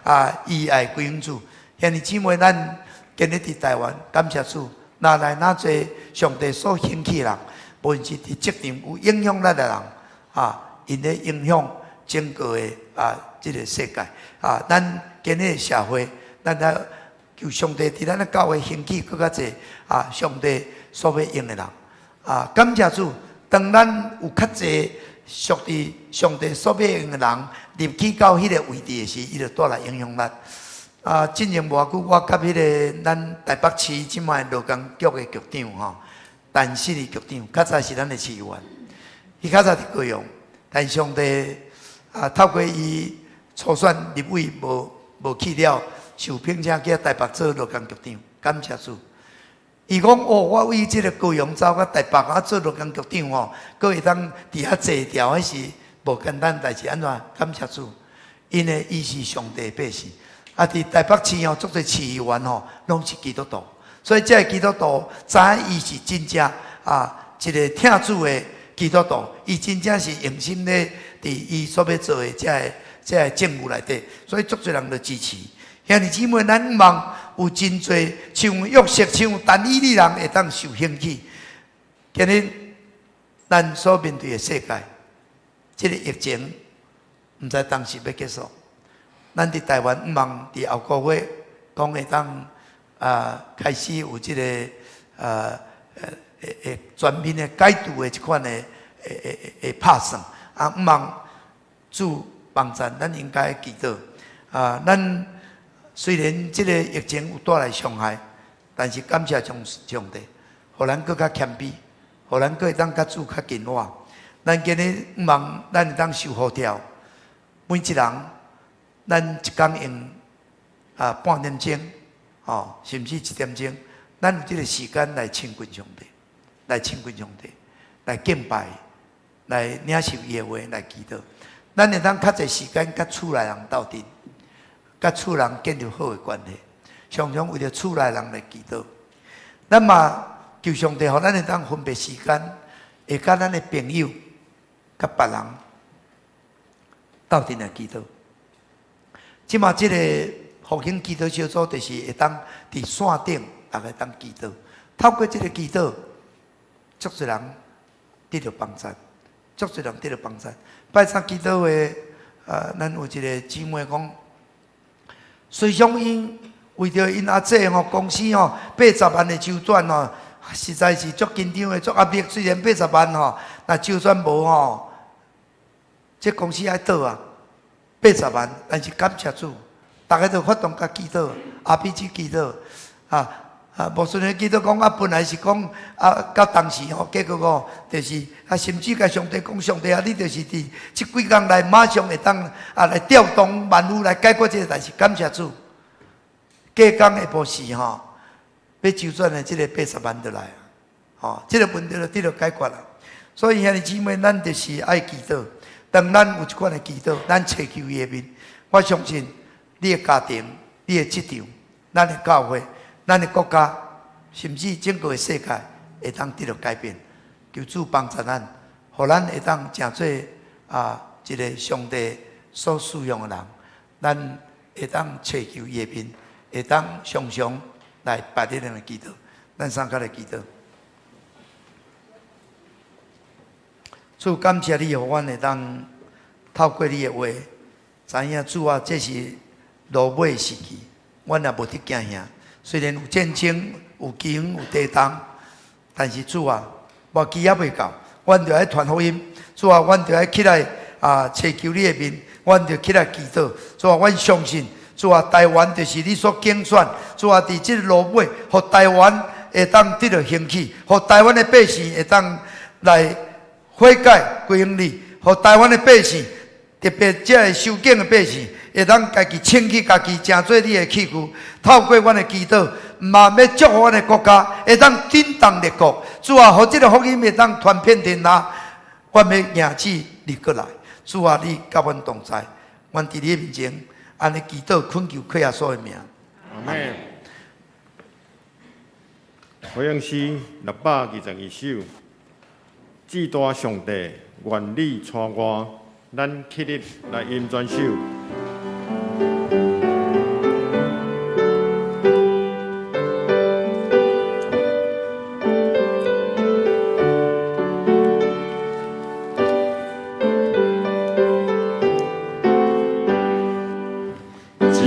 啊，伊愛歸向主。兄弟姊妹，咱今日佇台灣，感謝主，若來若濟上帝所興起的人，無論是佇職場有影響力的人，啊，𪜶咧影響整個的啊這个世界。啊，咱今日的社會，咱來求上帝佇咱的教會興起閣較濟啊，上帝所欲用的人。啊，感謝主，當咱有較濟屬佇上帝所欲用的人入去到彼个位置的時，伊就帶來影響咱。啊，進前無偌久，我佮彼个咱台北市這擺勞工局的局長吼，陳世利局長，較早是咱的市議員，伊較早佇高雄，但上帝啊透過伊初選立委無去了，受聘請去台北做勞工局長，感謝主。伊講哦，我為這个高雄走到台北啊做勞工局長吼，閣會當佇遐坐牢，彼是無簡單代誌，按怎？感謝主，因為伊是上帝的百姓。啊！佇台北市吼，足濟市議員吼，攏是基督徒，所以這个基督徒知影伊是真正啊一个疼主的基督徒，伊真正是用心咧佇伊所欲做的這个政務內底，所以足濟人就支持。兄弟姊妹，咱望有真濟像約瑟、像但以理人會當受興起。今日咱所面對的世界，這个疫情毋知當時欲結束。咱佇台灣，望佇後個月講會當啊開始有這个啊會全面的解除的這款的會拍算啊，望主幫助，咱應該祈禱啊。咱雖然這个疫情有帶來傷害，但是感謝上帝，予咱閣較謙卑，予咱閣會當佮主較近活。咱今日望咱會當受呼召，每一人，咱一工用啊半點鐘，吼，甚至一點鐘，咱有這个時間來親近上帝，來親近上帝，來敬拜，來領受伊的話，來祈禱。咱會當較濟時間佮厝內人鬥陣，佮厝人建立好的關係，常常為著厝內人來祈禱。咱嘛求上帝，予咱會當分別時間，會佮咱的朋友、佮別人鬥陣來祈禱。這馬這个復興祈禱小組，就是會當佇線頂，逐家當祈禱。透過這个祈禱，足濟人得著幫助，足濟人得著幫助。拜三祈禱會，咱有一个姊妹講，隨想𪜶為著𪜶阿姐吼，公司吼八十萬的周轉吼，實在是足緊張的，足壓力。雖然八十萬吼，若周轉無吼，這公司愛倒啊。八十萬，但是感謝主，逐家都發動共祈禱，阿比去祈禱，啊啊，無順的祈禱講啊，本來是講啊，到當時吼，結果吼，就是啊，甚至共上帝講，上帝啊，你就是佇這幾工內馬上會當啊來調動萬有來解決這个代誌，感謝主。隔工下晡時吼，欲周轉的這个八十萬就來啊，吼，這个問題就得著解決啦。所以兄弟姊妹，咱就是愛祈禱。當咱有這款的祈禱，咱尋求伊的面，我相信你的家庭、你的職場、咱的教會、咱的國家，甚至整個的世界，會當得著改變。求主幫助咱，予咱會當成做啊一个上帝所使用的人，咱會當尋求伊的面，會當常常來拜你來祈禱，咱三個來祈禱。主感謝你，予阮會當透過你的話，知影主啊，這是落尾時期，阮也無得驚嚇。雖然有戰爭、有饑荒、有地動，但是主啊，末期猶未到，阮著愛傳福音。主啊，阮著愛起來啊，尋求你的面，阮著起來祈禱。主啊，阮相信，主啊，台灣就是你所揀選。主啊，佇這个落尾，予台灣會當得著興起，予台灣的百姓會當來悔改歸向你，予台灣的百姓，特別這个守境的百姓，會當家己清起家己，成做你的器具。透過阮的祈禱，嘛欲祝福阮的國家會當振動列國。主啊，予這个福音會當傳遍天下。阮欲迎主你過來，主啊，你佮阮同在，阮佇你面前按呢祈禱，懇求靠耶穌的名。阿們。回應詩622首，至大上帝，願你帶我，咱起立來吟全首。至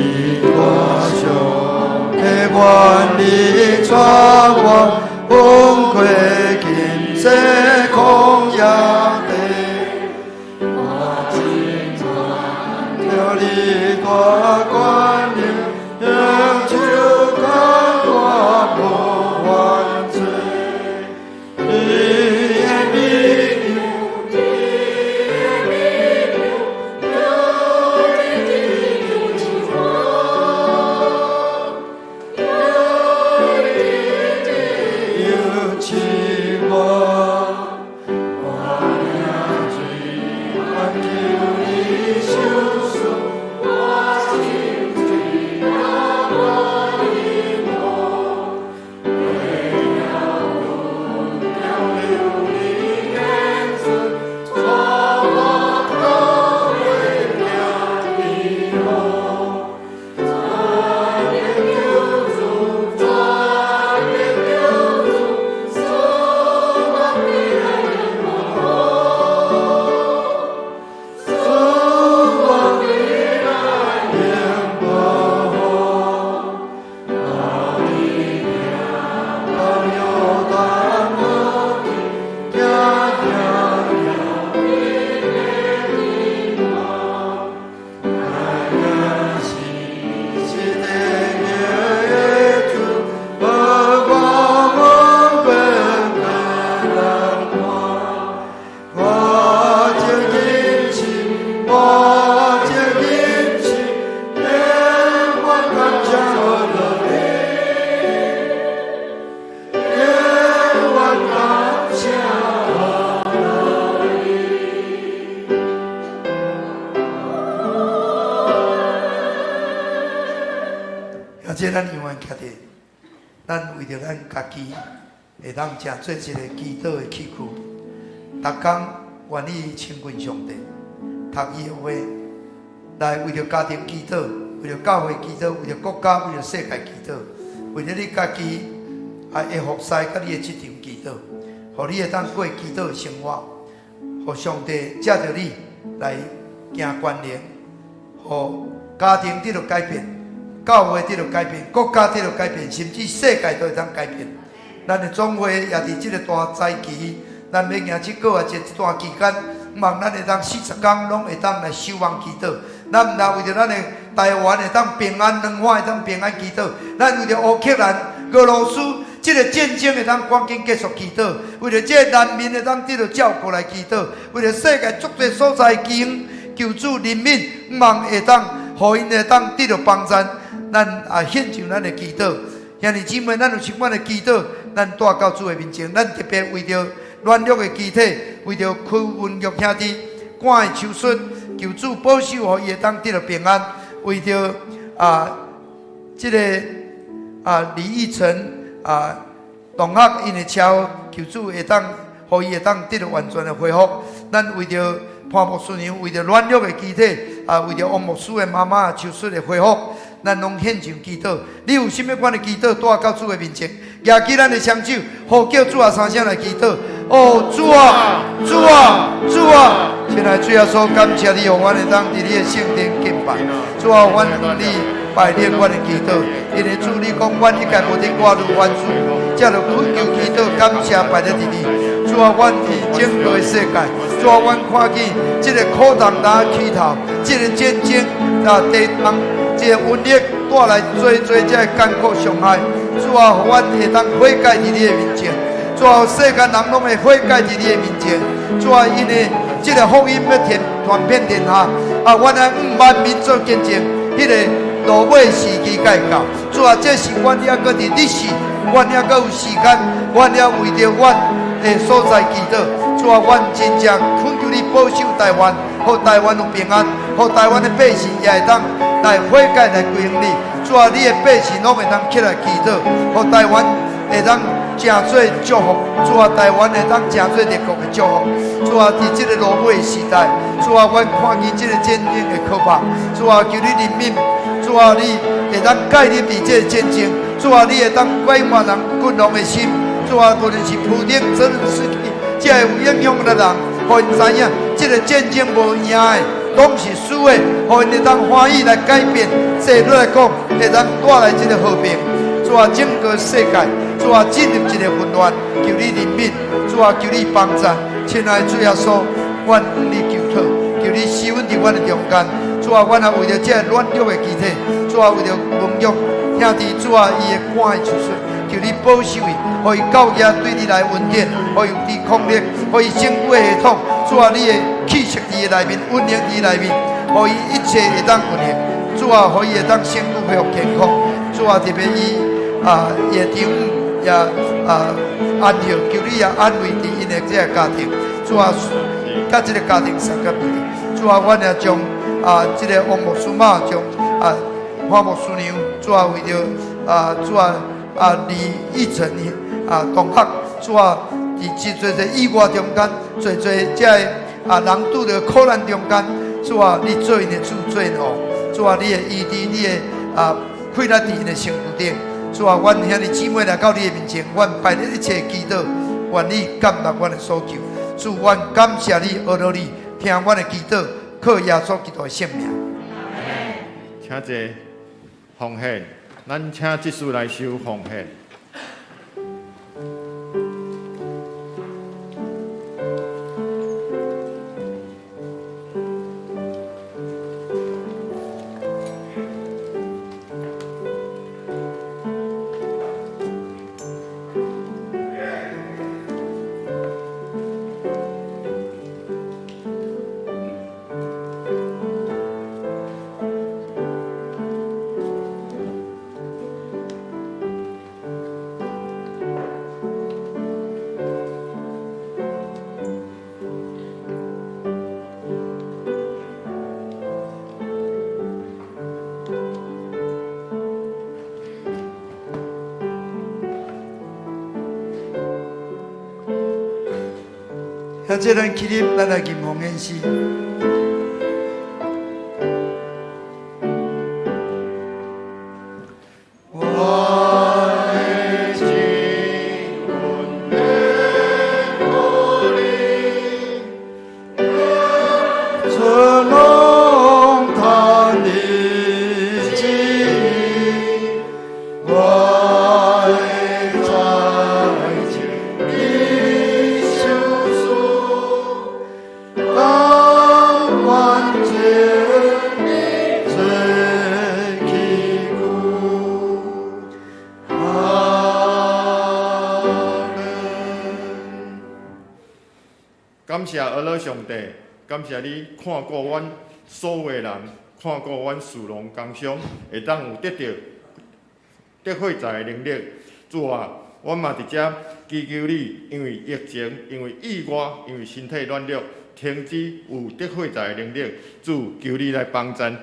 大上帝，願你帶我，往過今世曠野地，我真著你大權能，用手牽我無犯罪。你的美有赐我，我領罪，願求你收恕，我心罪若無你我，為了求你憐恤，帶我到回行的路，全能救主，全能救主，賜我平安永無賜我平安永無帶你行到約旦河邊，行行行，是是天的主，予我往過過難關。我將堅持，我將堅持，永遠感謝你，永遠感謝你。而且咱永遠徛佇，咱為著咱家己會當成做一个祈禱的器具，逐工願意親近上帝，讀伊的話，來為著家庭祈禱，為著教會祈禱，為著國家、為著世界祈禱，為著你家己啊的服侍佮你的職場祈禱，予你會當過祈禱的生活，予上帝藉著你來行權能，予家庭得著改變，教會得著改變，國家得著改變，甚至世界都會當改變。咱的總會也佇這个大災期，咱欲迎這個月這段期間，望咱會當40工攏會當來守望祈禱。咱毋但為著咱的台灣會當平安，兩岸會當平安祈禱，咱為著烏克蘭、俄羅斯這个戰爭會當趕緊結束祈禱，為著這个難民會當得著照顧來祈禱，為著世界足濟所在饑荒，求主憐憫，望會當予𪜶會當得著幫助。咱也獻上咱的祈禱，兄弟姊妹，咱有啥款的祈禱，咱帶到主的面前。咱特別為著軟弱的肢體，為著柯文玉兄弟肝的手術，求主保守，予伊會當得著平安。為著啊，這个啊李義成啊同學𪜶的車禍，求主會當予伊會當得著完全的恢復。咱為著潘牧師娘，為著軟弱的肢體，啊，為著王牧師的媽媽手術的恢復，咱攏獻上祈禱。你有啥物款的祈禱，帶到主的面前，舉起咱的雙手，呼叫主啊三聲來祈禱。哦，主啊，主啊，主啊！親愛的主耶穌，感謝你，予阮會當佇你的聖殿敬拜。主啊，阮向你拜練阮的祈禱，因為主你講，阮一概無得掛慮凡事，才著懇求祈禱，感謝擺咧佇你。主啊，阮佇整個的世界，主啊，阮看見這个苦重擔起頭，這个戰爭啊，地動，這這個瘟疫帶來濟濟這个艱苦傷害。主啊，予阮會當悔改佇你的面前。主啊，世間人攏會悔改佇你的面前。主啊，因為這个福音欲傳遍天下，啊，阮愛向萬民做見證，彼个落尾時期才會到。主啊，這是阮猶閣佇日時，阮猶閣有時間，阮猶為著阮的所在祈禱。主啊，阮真正懇求你保守台灣，予台灣有平安，予台灣的百姓也會當來悔改來歸向你。主啊，你的百姓攏會當起來祈禱，予台灣會當成做祝福。主啊，台灣會當成做列國的祝福。主啊，佇這个落尾時代，主啊，阮看見這个戰爭的可怕。主啊，求你憐憫。主啊，你會當介入佇這个戰爭。主啊，你會當改變人君王的心。主啊，無論是普丁、澤連斯基，這个有影響的人，予𪜶知影，這个戰爭無贏的，攏是輸的。予𪜶會當歡喜來改變，坐落來講，會當帶來這个和平。主啊，整個世界，主啊，進入一個混亂，求你憐憫，主啊，求你幫助。親愛的主耶穌，阮向你求討，求你施恩佇阮的中間。主啊，阮也為著這个軟弱的肢體，主啊，為著文玉兄弟，主啊，伊的肝的手術，求你保守伊，予伊到遐對你來恩典，予伊有抵抗力，予伊身軀的系統，主啊，你的氣息佇伊內面，運行佇伊內面，予伊一切會當運行。主啊，予伊會當身軀恢復健康。主啊，特別伊啊，伊的丈母也啊安息，求你也安慰佇𪜶的這个家庭。主啊，佮這个家庭相佮面。主啊，阮也將啊這个王牧師媽將啊潘牧師娘，主啊為著啊主啊啊李義成啊同學，主啊佇真濟濟意外中間，濟濟這个啊人拄著苦難中間，主啊，你做𪜶的主做王，主啊，你的醫治，你的啊氣力佇𪜶的身軀頂。主啊，阮兄弟姊妹來到你的面前，阮拜你一切祈禱，願你感納阮的所求。主，阮感謝你，阿羅你，聽阮的祈禱，靠耶穌基督的聖名。請坐，奉獻，咱請執事來收奉獻。兄弟，咱起立，咱來吟奉獻詩。我的心阮的鼓勵，存龍潭的旨意，我的財情你相屬，甘願做你做器具。阿門。感謝阿勒上帝，感謝你看顧阮所有的人，看顧阮士農工商，會當有得著得貨財的能力。主啊，阮嘛佇遮祈求你，因為疫情，因為意外，因為身體軟弱，停止有得貨財的能力。主，求你來幫贊，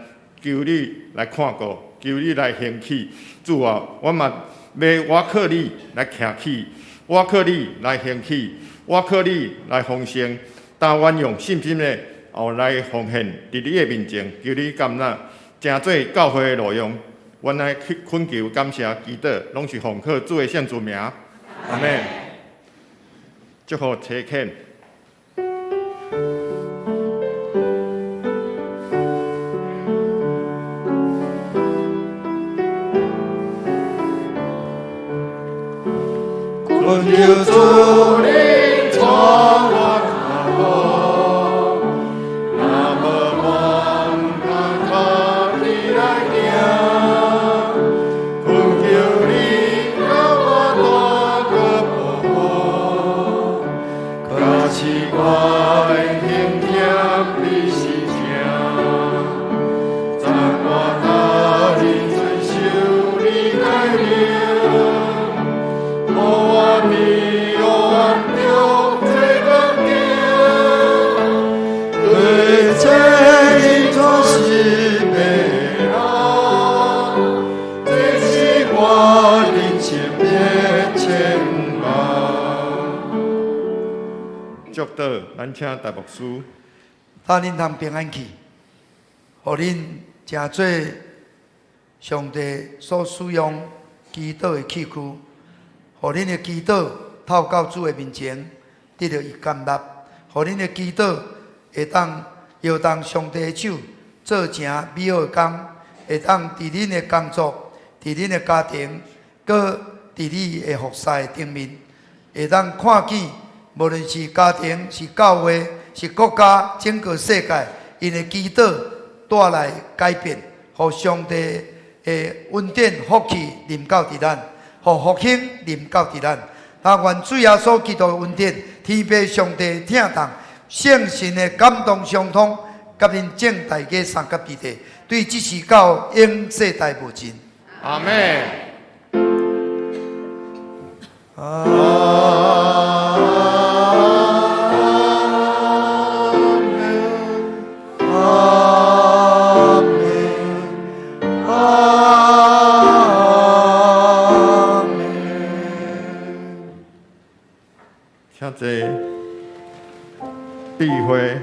求你來看顧，求你來興起。主啊，阮嘛欲倚靠你來徛起，倚靠你來興起，倚靠你來豐盛。但阮用信心的哦來奉獻佇你的面前，求你感納，成做教會的路用。阮來去懇求、感謝、祈禱，攏是奉靠主的聖主名。阿們。祝福齊勸。懇求主靈帶我腳步，若無阮家己來行，改名，予我佇黑暗中做光景。對這人是迷人，這是我人生的展望。祝禱，咱請大牧師。祝恁通平安去，予恁成做上帝所使用祈禱的器具，予恁的祈禱透到主的面前，得著伊甘納，予恁的祈禱會當搖動上帝的手，做成美好的工，會當佇恁的工作、佇恁的家庭，閣佇你的服侍頂面，會當看見，無論是家庭、是教會、是國家，整個世界，𪜶的祈禱帶來改變，予上帝的恩典福氣臨到佇咱，予復興臨到佇咱。啊，願主耶穌基督的恩典、天父上帝的疼痛、聖神的感動相通，佮恁眾大家三甲弟弟，對這時到永世代無盡。阿們。阿們，阿們，阿們。請坐。智慧。